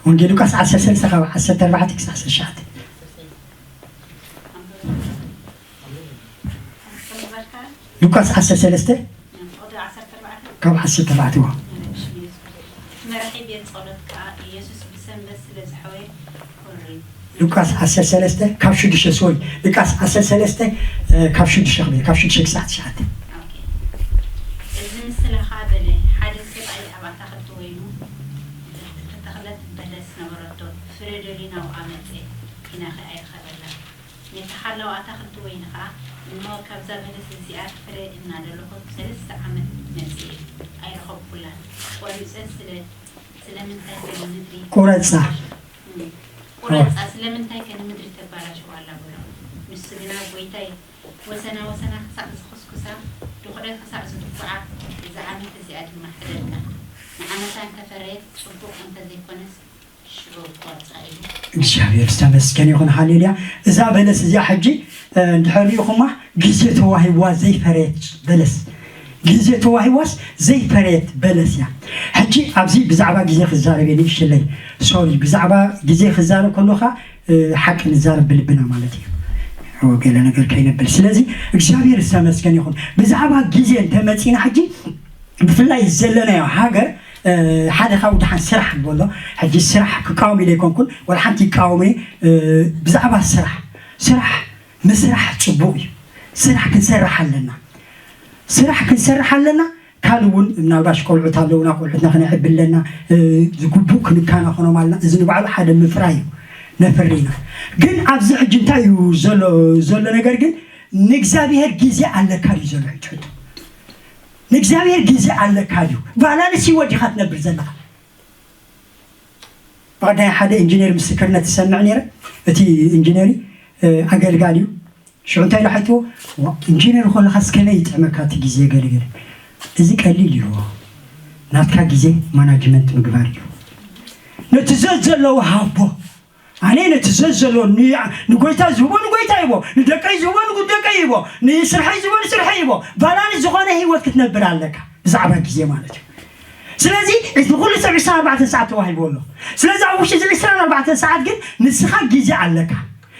ወንጌል ሉቃስ ዓሰርተ ሰለስተ ካብ ዓሰርተ ኣርባዕተ ክሳብ ዓሰርተ ትሽዓተ። ሉቃስ ዓሰርተ ሰለስተ ካብ ዓሰርተ ኣርባዕተ። እዎ። መራሒ ቤት ጸሎት ከኣ ኢየሱስ ብሰንበት ስለ ዝሐወየ ኮሪ። ሉቃስ ዓሰርተ ሰለስተ ካብ ሽዱሽተ፣ ሶሪ፣ ሉቃስ ዓሰርተ ሰለስተ፣ እ፣ ካብ ሽዱሽተ ክብል፣ ካብ ሽዱሽተ ክሳዕ ትሽዓተ። ኦኬ። እዚ ምስላ ኸኣ በለ፣ ሓደ ሰብኣይ ኣብ ኣታኽልቲ ወይኑ እተኽለት በለስ ነበረቶ፣ ፍረ ደልዩ ናብኣ መጸ፣ ኪናኸ ኣይረኸበላን። ነቲ ሓላው ኣታኽልቲ ወይኒ ኸኣ፣ እንሆ፣ ካብዛ በለስ እዚኣ ፍረ እናደለኹ ሰለስተ ዓመት መጺኤ ኣይረኸብኩላን። ቈሪጸ ስለ፣ ስለምንታይ ከ ንምድሪ ቁረጻ። እም፣ ቁረጻ፣ ስለምንታይ ከ ንምድሪ ተባላሽዋ ኣላ በሎ። ንሱ ግና፣ ጐይታይ፣ ወሰና ወሰና ክሳዕ ዝኹስኩሳ፣ ድኹዒ ክሳዕ ዝድኩዓ፣ እዛ ዓመት እዚኣ ድማ ሕደጋ። ንዓመታ እንተፈረየት ጽቡቕ፣ እንተዘይኮነስ ሽዑ ቁረጻ ኢሉ። እግዚኣብሔር ዝተመስገነ ይኹን። ሃሌሉያ። እዛ በለስ እዚኣ ሕጂ፣ እ፣ እንድሕር ርኢኹማ፣ ግዜ ተዋሂብዋ ዘይፈረየት በለስ፣ ግዜ ተዋሂብዋስ ዘይፈረየት በለስ እያ። ሕጂ ኣብዚ ብዛዕባ ግዜ ክዛረብ እየ ንእሽለይ፣ ሶሪ፣ ብዛዕባ ግዜ ክዛረብ ከለኻ፣ እ፣ ሓቂ ንዛረብ ብልብና ማለት እዩ። ኦ፣ ገለ ነገር ከይነብል። ስለዚ እግዚኣብሔር ዝተመስገነ ይኹን። ብዛዕባ ግዜ እንተመጺና ሕጂ ብፍላይ ዘለናዮ ሃገር፣ እ፣ ሓደ ካብኡ ደሓን ስራሕ ኣሎ። ሕጂ ስራሕ ክቃወም ኢለ ኣይኮንኩን፣ ወላ ሓንቲ ይቃወም እየ። እ፣ ብዛዕባ ስራሕ፣ ስራሕ ምስራሕ ጽቡቕ እዩ። ስራሕ ክንሰርሕ ኣለና። ስራሕ ክንሰርሕ ኣለና። ካልእ እውን ምናልባሽ ቆልዑት ኣለውና፣ ቆልዑትና ከነዕቢ ኣለና። እ፣ ዝግቡእ ክንከናኸኖም ኣለና። እዚ ንባዕሉ ሓደ ምፍራይ እዩ። ነፍሪ ኢና። ግን ኣብዚ ሕጂ እንታይ እዩ ዘሎ፣ ዘሎ ነገር ግን ንእግዚኣብሔር ግዜ ኣለካ ድዩ ዘሎ ሕጂ ሕቶ? ንእግዚኣብሔር ግዜ ኣለካ ድዩ? ባላንስ ህይወት ዲኻ ትነብር ዘለኻ? ብቐዳይ ሓደ ኢንጂነር ምስክርነት ትሰምዕ ነይረ። እቲ ኢንጂነሪ፣ እ፣ ኣገልጋሊ እዩ። ሽዑ እንታይ ኢሉ ሓትዎ? "ዋ፣ ኢንጂነር ከለኻስ ከመይ ይጥዕመካ እቲ ግዜ?" ገለ ገለ። "እዚ ቀሊል እዩ፣ ናትካ ግዜ ማናጅመንት ምግባር እዩ። ነቲ ዘዘለዎ ሃቦ። ኣነ ነቲ ዘዘለዎ ን-፣ ንጎይታ ዝህቦ ንጎይታ ይቦ፣ ንደቀይ ዝህቦ ንደቀይ ይቦ፣ ንስርሐይ ዝህቦ ንስርሐይ ይቦ። ባላንስ ዝኾነ ህይወት ክትነብር ኣለካ፣ ብዛዕባ ግዜ ማለት እዩ። ስለዚ እቲ ኩሉ ሰብ ዕስራን ኣርባዕተን ሰዓት ተዋሂቡ ኣሎ። ስለዚ ኣብ ውሽጢ እዚ ዕስራን ኣርባዕተን ሰዓት ግን ንስኻ ግዜ ኣለካ።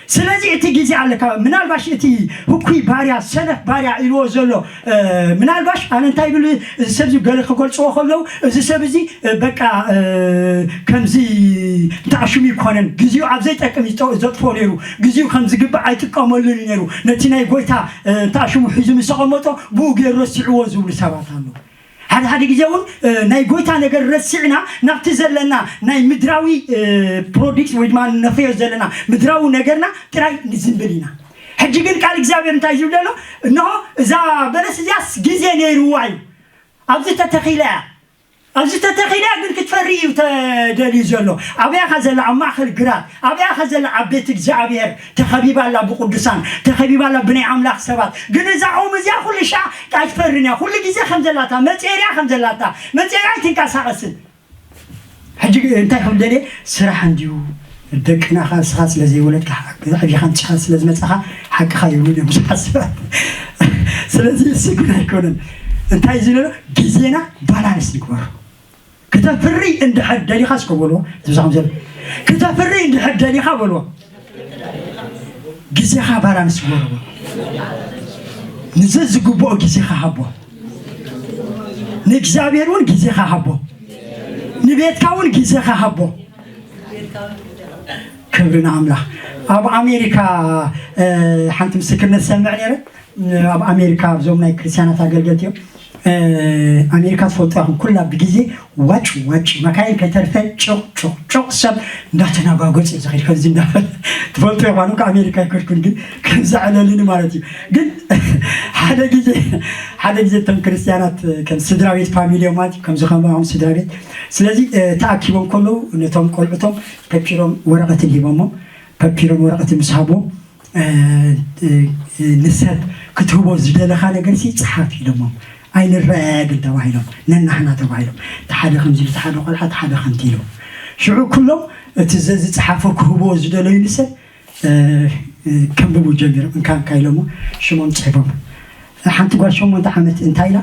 ስለዚ እቲ ግዜ ኣለካ። ምናልባሽ እቲ ህኩይ ባርያ፣ ሰነፍ ባርያ ኢልዎ ዘሎ፣ እ፣ ምናልባሽ ኣነ እንታይ ይብል፣ እዚ ሰብ እዚ ገለ ክገልጽዎ ከለዉ፣ እዚ ሰብ እዚ፣ እ፣ በቃ፣ እ፣ ከምዚ እንተኣሽሙ ይኮነን፣ ግዜኡ ኣብ ዘይጠቅም ይጠ-፣ ዘጥፍኦ ነይሩ፣ ግዜኡ ከም ዝግባእ ኣይጥቀመሉን እዩ ነይሩ፣ ነቲ ናይ ጎይታ፣ እ፣ እንተኣሽሙ ሒዙ ምስ ኣቐመጦ ብኡ ገይሩ ረሲዕዎ ዝብሉ ሰባት ኣለዉ። ሓደ ሓደ ግዜ እውን፣ እ፣ ናይ ጎይታ ነገር ረሲዕና ናብቲ ዘለና ናይ ምድራዊ፣ እ፣ ፕሮዲክት ወይ ድማ ነፍርዮ ዘለና ምድራዊ ነገርና ጥራይ ንዝንብል ኢና። ሕጂ ግን ቃል እግዚኣብሔር እንታይ ዝብል ዘሎ? እንሆ እዛ በለስ እዚኣስ ግዜ ነይርዋ እዩ። ኣብዚ ተተኺላ እያ። ኣብዚ ተተኺላ ግን ክትፈሪ እዩ ተደልዩ ዘሎ። ኣብያ ኸ ዘላ ኣብ ማእከል ግራት፣ ኣብያ ኸ ዘላ ኣብ ቤት እግዚኣብሔር ተኸቢባ ኣላ ብቅዱሳን፣ ተኸቢባ ኣላ ብናይ ኣምላኽ ሰባት። ግን እዛ ኦም እዚኣ ኩሉ ሻዕ ኣይትፈርን እያ። ኩሉ ግዜ ከም ዘላታ፣ መጽየርያ ከም ዘላታ፣ መጽየርያ ኣይትንቀሳቐስን። ሕጂ እንታይ ከም ደልየ፣ ስራሕ እንድዩ፣ ደቅና ኸ ንስኻ ስለ ዘይወለድካ፣ ኣዕቢኻ ንስኻ ስለ ዝመጻኻ፣ ሓቅኻ ይብሉን እዮም ብዙሓት ሰባት። ስለዚ እሱ ግን ኣይኮነን። እንታይ እዩ ዝብሎ? ግዜና ባላንስ ንግበሮ። ክተፍሪ እንድሕር ደሊኻ እስከ በልዎ። እቲ ምሳኹም ዘሎ፣ ክተፍሪ እንድሕር ደሊኻ በልዎ። ግዜኻ ባላንስ ግበሮ በልዎ። ንዘዝግብኦ ግዜኻ ሃቦ። ንእግዚኣብሔር እውን ግዜኻ ሃቦ። ንቤትካ እውን ግዜኻ ሃቦ። ክብሪ ንኣምላኽ። ኣብ ኣሜሪካ፣ እ፣ ሓንቲ ምስክርነት ሰምዕ ነይረ። ኣብ ኣሜሪካ ኣብዞም ናይ ክርስትያናት ኣገልገልቲ እዮም። እ፣ ኣሜሪካ ትፈልጡ ኢኹም፣ ኩላ ብግዜ ዋጭ ዋጭ፣ መካይን ከይተርፈ ጭቕ ጭቕ ጭቕ፣ ሰብ እንዳተናጓጎፅ እዩ ዝኸይድ፣ ከምዚ እንዳበለ። ትፈልጡ ኢኹም፣ ኣነ እኮ ኣሜሪካ ኣይከድኩን፣ ግን ከምዚ ዕለልኒ ማለት እዩ። ግን ሓደ ግዜ፣ ሓደ ግዜ እቶም ክርስትያናት ከም ስድራ ቤት ፋሚሊ እዮም ማለት እዩ፣ ከምዚ ከማኦም ስድራ ቤት። ስለዚ፣ እ፣ ተኣኪቦም ከለዉ ነቶም ቆልዑቶም ፐፒሮን ወረቐትን ሂቦሞም፣ ፐፒሮን ወረቐትን ምስ ሃቦም፣ እ፣ እ፣ እ፣ ንሰብ ክትህቦ ዝደለኻ ነገርሲ ጽሓፍ ኢሎሞም። ኣይንረኣየግን ተባሂሎም፣ ነናህና ተባሂሎም። እቲ ሓደ ከምዚ ኢሉ፣ እቲ ሓደ ቆልዓ፣ እቲ ሓደ ከምቲ ኢሉ። ሽዑ ኩሎም እቲ ዘ-፣ ዝጸሓፎ ክህብዎ ዝደለዩ ንሰብ፣ እ፣ እ፣ ከንብቡ ጀሚሮም። እንካ እንካ ኢሎሞ ሽሞም ጽሒፎም። ሓንቲ ጓል ሸሞንተ ዓመት እንታይ ኢላ?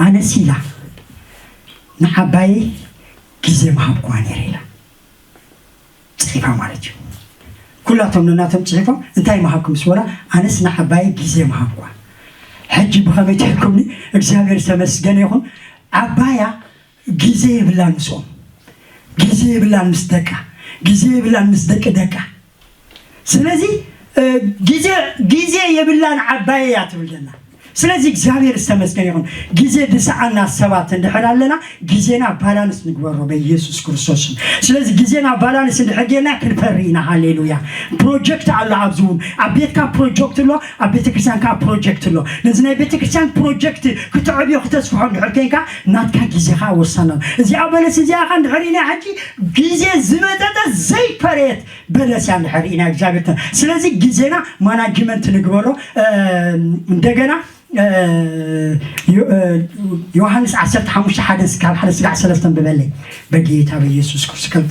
ኣነስ ኢላ ንዓባየይ ግዜ ምሃብኩዋ ነይረ ኢላ ፅሒፋ ማለት እዩ። ኩላቶም ነናቶም ፅሒፎም እንታይ ምሃብኩም ምስ በላ ኣነስ ንዓባየይ ግዜ ምሃብኩዋ። ሕጂ ብኸመይ ትሕልኩምኒ? እግዚኣብሔር ዝተመስገነ ይኹን። ዓባያ ግዜ የብላን ምስኦም፣ ግዜ የብላን ምስ ደቃ፣ ግዜ የብላን ምስ ደቂ ደቃ። ስለዚ ግዜ ግዜ የብላን ዓባየ እያ ትብል ዘላ። ስለዚ እግዚኣብሔር ዝተመስገነ ይኹን። ግዜ ድሰኣና ሰባት እንድሕር ኣለና ግዜና ባላንስ ንግበሮ በኢየሱስ ክርስቶስም። ስለዚ ግዜና ባላንስ እንድሕር ጌርና ክንፈሪ ኢና። ሃሌሉያ። ፕሮጀክት ኣሎ ኣብዚ እውን ኣብ ቤትካ ፕሮጀክት ኣሎ፣ ኣብ ቤተክርስትያን ከዓ ፕሮጀክት ኣሎ። ነዚ ናይ ቤተክርስትያን ፕሮጀክት ክተዕብዮ ክተስፍሖ እንድሕር ኮይንካ ናትካ ግዜ ከዓ ወሳና። እዚኣ በለስ እዚኣ ከዓ እንድሕር ኢና ሕጂ ግዜ ዝመጠጠ ዘይፈረየት በለስ እያ እንድሕር ኢና እግዚኣብሔር ተ-፣ ስለዚ ግዜና ማናጅመንት ንግበሮ። እንደገና ዮሃንስ ዓሰርተ ሓሙሽተ ሓደ እስካብ ሓደ ስጋዕ ሰለስተ ንብበለይ በጌታ በኢየሱስ ክርስቶስ።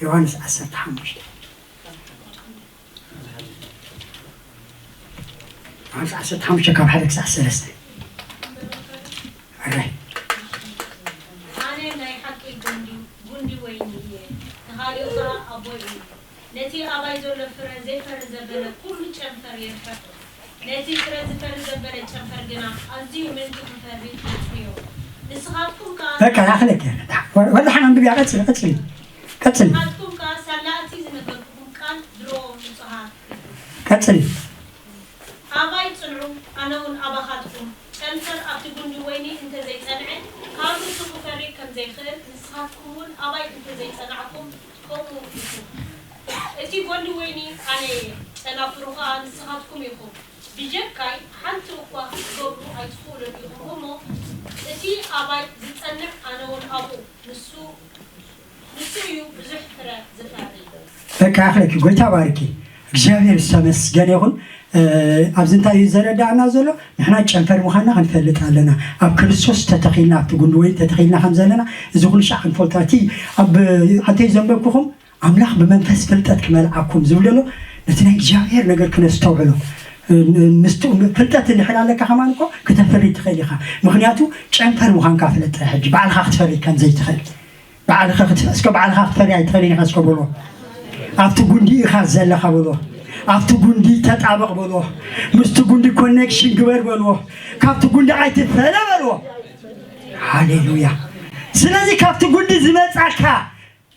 ዮሃንስ ዓሰርተ ሓሙሽተ ዮሃንስ ዓሰርተ ሓሙሽተ ካብ ሓደ ክሳዕ ሰለስተ። ኣራይ ኣነ ናይ ሓቂ ጉንዲ ጉንዲ ወይኒ እየ፣ ተኻልኡ ኸኣ ኣቦይ እዩ። ነቲ ኣባይ ዘሎ ፍረ ዘይፈሪ ዘበለ ኩሉ ጨንፈር የርሕቕ፣ ነቲ ፍረ ዝፈሪ ዘበለ ጨንፈር ግና ኣዝዩ ምእንቲ ክፈሪ የጽንዮ። ንስኻትኩም ከኣ በቃ ያኽለክ። ወላ ሓን ኣንብብ ያ ቀጽል ቀጽል ቀጽል። ንስኻትኩም ከኣ ሳላ እቲ ዝነገርኩኹም ቃል ድሮ ንጹሃት ቀጽል። ኣባይ ጽንዑ፣ ኣነ እውን ኣባኻትኩም። ጨንፈር ኣብቲ ጉንዲ ወይኒ እንተ ዘይጸንዐ፣ ካብ ርእሱ ክፈሪ ከም ዘይክእል፣ ንስኻትኩም እውን ኣባይ እንተ ዘይጸናዕኩም፣ ከምኡ ኢኹም። እቲ ጎንዲ ወይኒ ኣነ እየ፣ ጨናፍሩ ኸኣ ንስኻትኩም ኢኹም። ብጀካይ ሓንቲ እኳ ክትገብሩ ኣይትኽእሉን ኢኹም እሞ፣ እቲ ኣባይ ዝጸንዕ፣ ኣነ እውን ኣብኡ፣ ንሱ ንሱ እዩ ብዙሕ ፍረ ዝፈሪ። በቃ ኣኽለኪ ጎይታ ባርኪ። እግዚኣብሔር ዝተመስገነ ይኹን። ኣብዚ እንታይ እዩ ዘረዳእና ዘሎ? ንሕና ጨንፈር ምዃንና ክንፈልጥ ኣለና። ኣብ ክርስቶስ ተተኺልና ኣብቲ ጉንዲ ወይኒ ተተኺልና ከም ዘለና እዚ ኩሉ ሻዕ ክንፈልጦ። እቲ ኣብ ኣንተይ ዘንበብኩኹም ኣምላኽ ብመንፈስ ፍልጠት ክመልኣኩም ዝብል ዘሎ ነቲ ናይ እግዚኣብሔር ነገር ክነስተውዕሎ። ምስቲ ፍልጠት እንድሕር ኣለካ ከማን እኮ ክተፍሪ ትኽእል ኢኻ። ምኽንያቱ ጨንፈር ምዃንካ ፍለጥ። ሕጂ ባዕልኻ ክትፈሪ ከም ዘይትኽእል ባዕልኻ ክትፈ እስከ ባዕልኻ ክትፈሪ ኣይትኽእልን ኢኻ እስከ በሎ። ኣብቲ ጉንዲ ኢኻ ዘለኻ በሎ። ኣብቲ ጉንዲ ተጣበቕ በሎ። ምስቲ ጉንዲ ኮኔክሽን ግበር በሎ። ካብቲ ጉንዲ ኣይትፈለ በሎ። ሃሌሉያ። ስለዚ ካብቲ ጉንዲ ዝመጻካ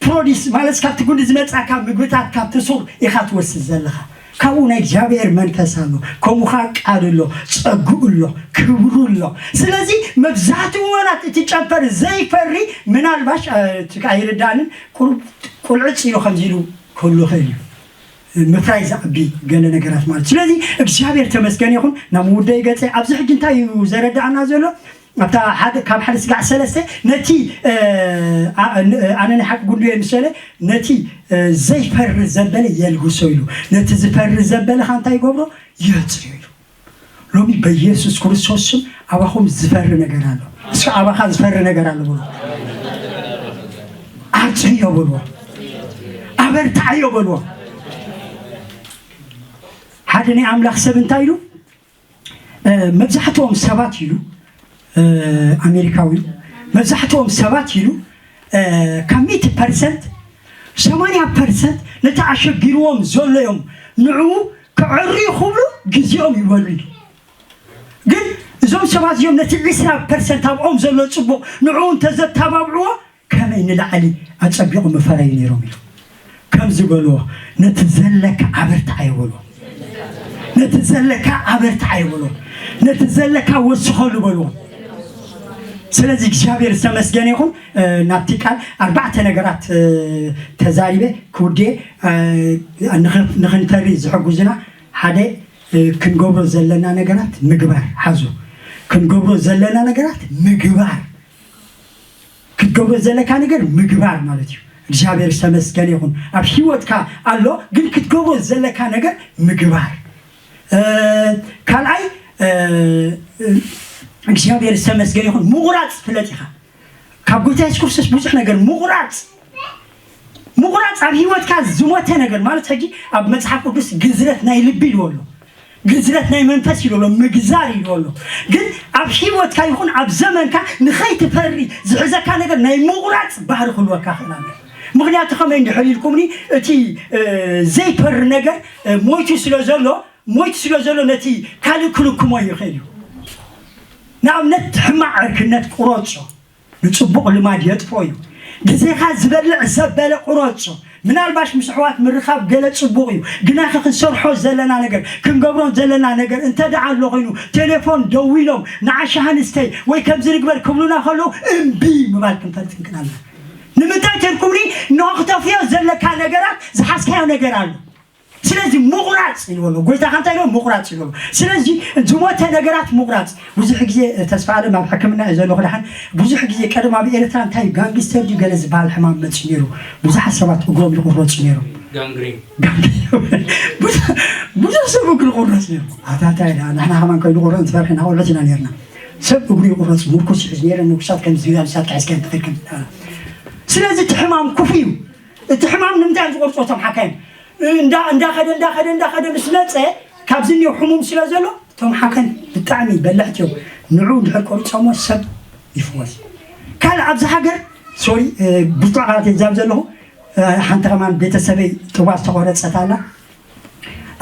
ፕሮዲስ ማለት ካብቲ ጉንዲ ዝመጻካ ምግብታት ካብቲ ሱር ኢኻ ትወስድ ዘለኻ። ካብኡ ናይ እግዚኣብሔር መንፈስ ኣሎ፣ ከምኡ ኸዓ ቃል ኣሎ፣ ጸግኡ ኣሎ፣ ክብሩ ኣሎ። ስለዚ መብዛሕትኡ እዋናት እቲ ጨንፈር ዘይፈሪ ምናልባሽ ኣይርዳንን ቁልዕፅ ኢሉ ከምዚ ኢሉ ክህሉ ይኽእል እዩ። ምፍራይ ዝዓቢ ገለ ነገራት ማለት። ስለዚ እግዚኣብሔር ተመስገን ይኹን። ናብ ምውደይ ገፀ ኣብዚ ሕጂ እንታይ እዩ ዘረዳእና ዘሎ? ኣብታ ሓደ ካብ ሓደ ስጋዕ ሰለስተ ነቲ ኣነ ናይ ሓቂ ጉንዱ እየ ምስ በለ ነቲ ዘይፈሪ ዘበለ የልግሶ ኢሉ ነቲ ዝፈሪ ዘበለ ካ እንታይ ይገብሮ? የጽርዮ ኢሉ። ሎሚ በኢየሱስ ክርስቶስ ስም ኣባኹም ዝፈሪ ነገር ኣሎ። እስኪ ኣባኻ ዝፈሪ ነገር ኣሎ ብሎ ኣጽርዮ ብሎ ኣበርታዕዮ ብሎ። ሓደ ናይ ኣምላኽ ሰብ እንታይ ኢሉ? መብዛሕትኦም ሰባት ኢሉ ኣሜሪካዊ መብዛሕትኦም ሰባት ኢሉ ካብ ሚእቲ ፐርሰንት ሰማንያ ፐርሰንት ነቲ ኣሸጊርዎም ዘሎ እዮም ንዕኡ ከዐርዩ ክብሉ ግዜኦም ይበሉ ኢሉ። ግን እዞም ሰባት እዚኦም ነቲ ዕስራ ፐርሰንት ኣብኦም ዘሎ ፅቡቕ ንዕኡ እንተዘተባብዕዎ ከመይ ንላዕሊ ኣጸቢቑ ምፈረዩ ነይሮም ኢሉ ከምዚ በልዎ፣ ነቲ ዘለካ ኣበርትዓዮ በልዎ፣ ነቲ ዘለካ ኣበርትዓዮ በልዎ፣ ነቲ ዘለካ ወስኸሉ በልዎ። ስለዚ እግዚኣብሔር ዝተመስገነ ይኹን። ናብቲ ቃል ኣርባዕተ ነገራት ተዛሪበ ክውድኤ ንኽንፈሪ ዝሕጉዝና ሓደ ክንገብሮ ዘለና ነገራት ምግባር ሓዙ ክንገብሮ ዘለና ነገራት ምግባር ክትገብሮ ዘለካ ነገር ምግባር ማለት እዩ። እግዚኣብሔር ዝተመስገነ ይኹን። ኣብ ህይወትካ ኣሎ ግን ክትገብሮ ዘለካ ነገር ምግባር። ካልኣይ እግዚኣብሔር ዝተመስገነ ይኹን። ምቑራፅ ፍለጥ ኢኻ። ካብ ጎይታ የሱስ ክርስቶስ ብዙሕ ነገር ምቑራፅ ምቑራፅ ኣብ ህይወትካ ዝሞተ ነገር ማለት ሕጂ ኣብ መፅሓፍ ቅዱስ ግዝረት ናይ ልቢ ኢልዎ ኣሎ፣ ግዝረት ናይ መንፈስ ኢልዎ ኣሎ፣ ምግዛር ኢልዎ ኣሎ። ግን ኣብ ህይወትካ ይኹን ኣብ ዘመንካ ንኸይትፈሪ ዝሕዘካ ነገር ናይ ምቑራፅ ባህሪ ክህልወካ ክእል ኣሎ። ምክንያቱ ከመይ እንድሕር ኢልኩምኒ እቲ ዘይፈሪ ነገር ሞይቱ ስለ ዘሎ፣ ሞይቱ ስለ ዘሎ ነቲ ካልእ ክልክሞ ይኽእል እዩ። ንኣብነት ሕማቕ ዕርክነት ቁረጾ፣ ንጽቡቕ ልማድ የጥፎ እዩ። ግዜኻ ዝበልዕ ዘበለ ቁረጾ። ምናልባሽ ምስ ኣሕዋት ምርኻብ ገለ ጽቡቕ እዩ፣ ግናኸ ክንሰርሖ ዘለና ነገር ክንገብሮን ዘለና ነገር እንተ ደኣ ኣሎ ኮይኑ ቴሌፎን ደዊሎም ንዓሻ ሃንስተይ ወይ ከምዚ ንግበር ክብሉና ከለዉ እምቢ ምባል ክንፈልጥ ክንክእል ኣለና። ንምንታይ ተልኩምኒ? ንኽተፍዮ ዘለካ ነገራት ዝሓዝካዮ ነገር ኣሎ። ስለዚ ምቑራፅ ኢልዎ ኣሎ። ጎይታ ከንታይ ኢልዎ? ምቑራፅ ኢልዎ ኣሎ። ስለዚ ዝሞተ ነገራት ምቑራፅ። ብዙሕ ግዜ ተስፋ ኣለም ኣብ ሕክምና እዩ ዘለኹ። ደሓን ብዙሕ ግዜ ቀደም ኣብ ኤርትራ እንታይ ጋንግስተር ድዩ ገለ ዝበሃል ሕማም መፅእ ነይሩ። ብዙሓት ሰባት እግሮም ይቑረፁ ነይሮም። ጋንግሪን ብዙሕ ሰብ እግሩ ይቑረፅ ነይሩ። ኣታታይ ንሕና ከማን ከይንቑረፅ ንፈርሕ ኢና፣ ቆልዑት ኢና ነርና። ሰብ እግሩ ይቑረፅ፣ ምርኩስ ይሕዝ ነይረ። ምርኩሳት ከም ዝብላ ንሳት ካሒዝካ ትኽክል። ስለዚ እቲ ሕማም ክፉ እዩ። እቲ ሕማም ንምንታይ እዮም ዝቆርፅዎ እቶም ሓካይም? እንዳኸደ እንዳኸደ እንዳኸደ ምስ መፀ ካብዚ እኒኦ ሕሙም ስለ ዘሎ እቶም ሓካይም ብጣዕሚ በላሕቲ እዮም። ንዑ እንድሕር ቆሪፆሞ ሰብ ይፍወስ። ካልእ ኣብዚ ሃገር ሶሪ ብርቱዕ ቃላት የዛብ ዘለኹ ሓንቲ ከማን ቤተሰበይ ጥዋ ዝተቆረፀት ኣላ።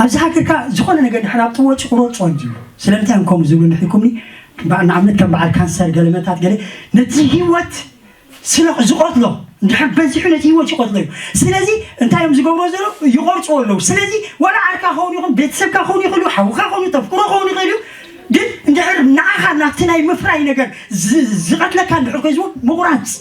ኣብዚ ሃገርካ ዝኾነ ነገር ድሕር ኣብቲ ወጪ ቁረፆ እንጂ ስለምንታይ እዮም ከምኡ ዝብሉ እንድሕር ኢልኩምኒ ንኣብነት ከም በዓል ካንሰር ገለመታት ገለ ነቲ ህይወት ስለ ዝቐትሎ እንድሕር በዚሑ ነቲ ህይወት ይቐትሎ እዩ። ስለዚ እንታይ እዮም ዝገብሮ ዘሎ ይቆርፅዎ ኣለዉ። ስለዚ ዋላ ዓርካ ኸውን ይኹን ቤተሰብካ ኸውን ይኽእል እዩ፣ ሓውካ ኸውን ተፍቅሮ ኸውን ይኽእል እዩ። ግን እንድሕር ንዓኻ ናብቲ ናይ ምፍራይ ነገር ዝቐትለካ እንድሕር ኮይዝዎ ምቑራፅ።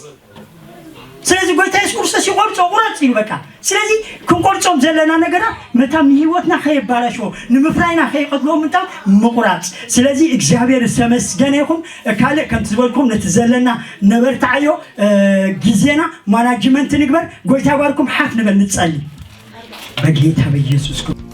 ስለዚ ጎይታ የሱስ ክርስቶስ ይቆርፆ ቁረፅ እዩ በቃ። ስለዚ ክንቆርፆም ዘለና ነገራት መታም ንህይወትና ከየባላሽዎ ንምፍራይና ከይቐትልዎ ምንታም ምቑራፅ። ስለዚ እግዚኣብሔር ዝተመስገነ ይኹን። ካልእ ከምቲ ዝበልኩም ነቲ ዘለና ነበርትዓዮ ግዜና ማናጅመንት ንግበር። ጎይታ ይባርኩም። ሓፍ ንበል ንፀሊ በጌታ በኢየሱስ ክርስቶስ።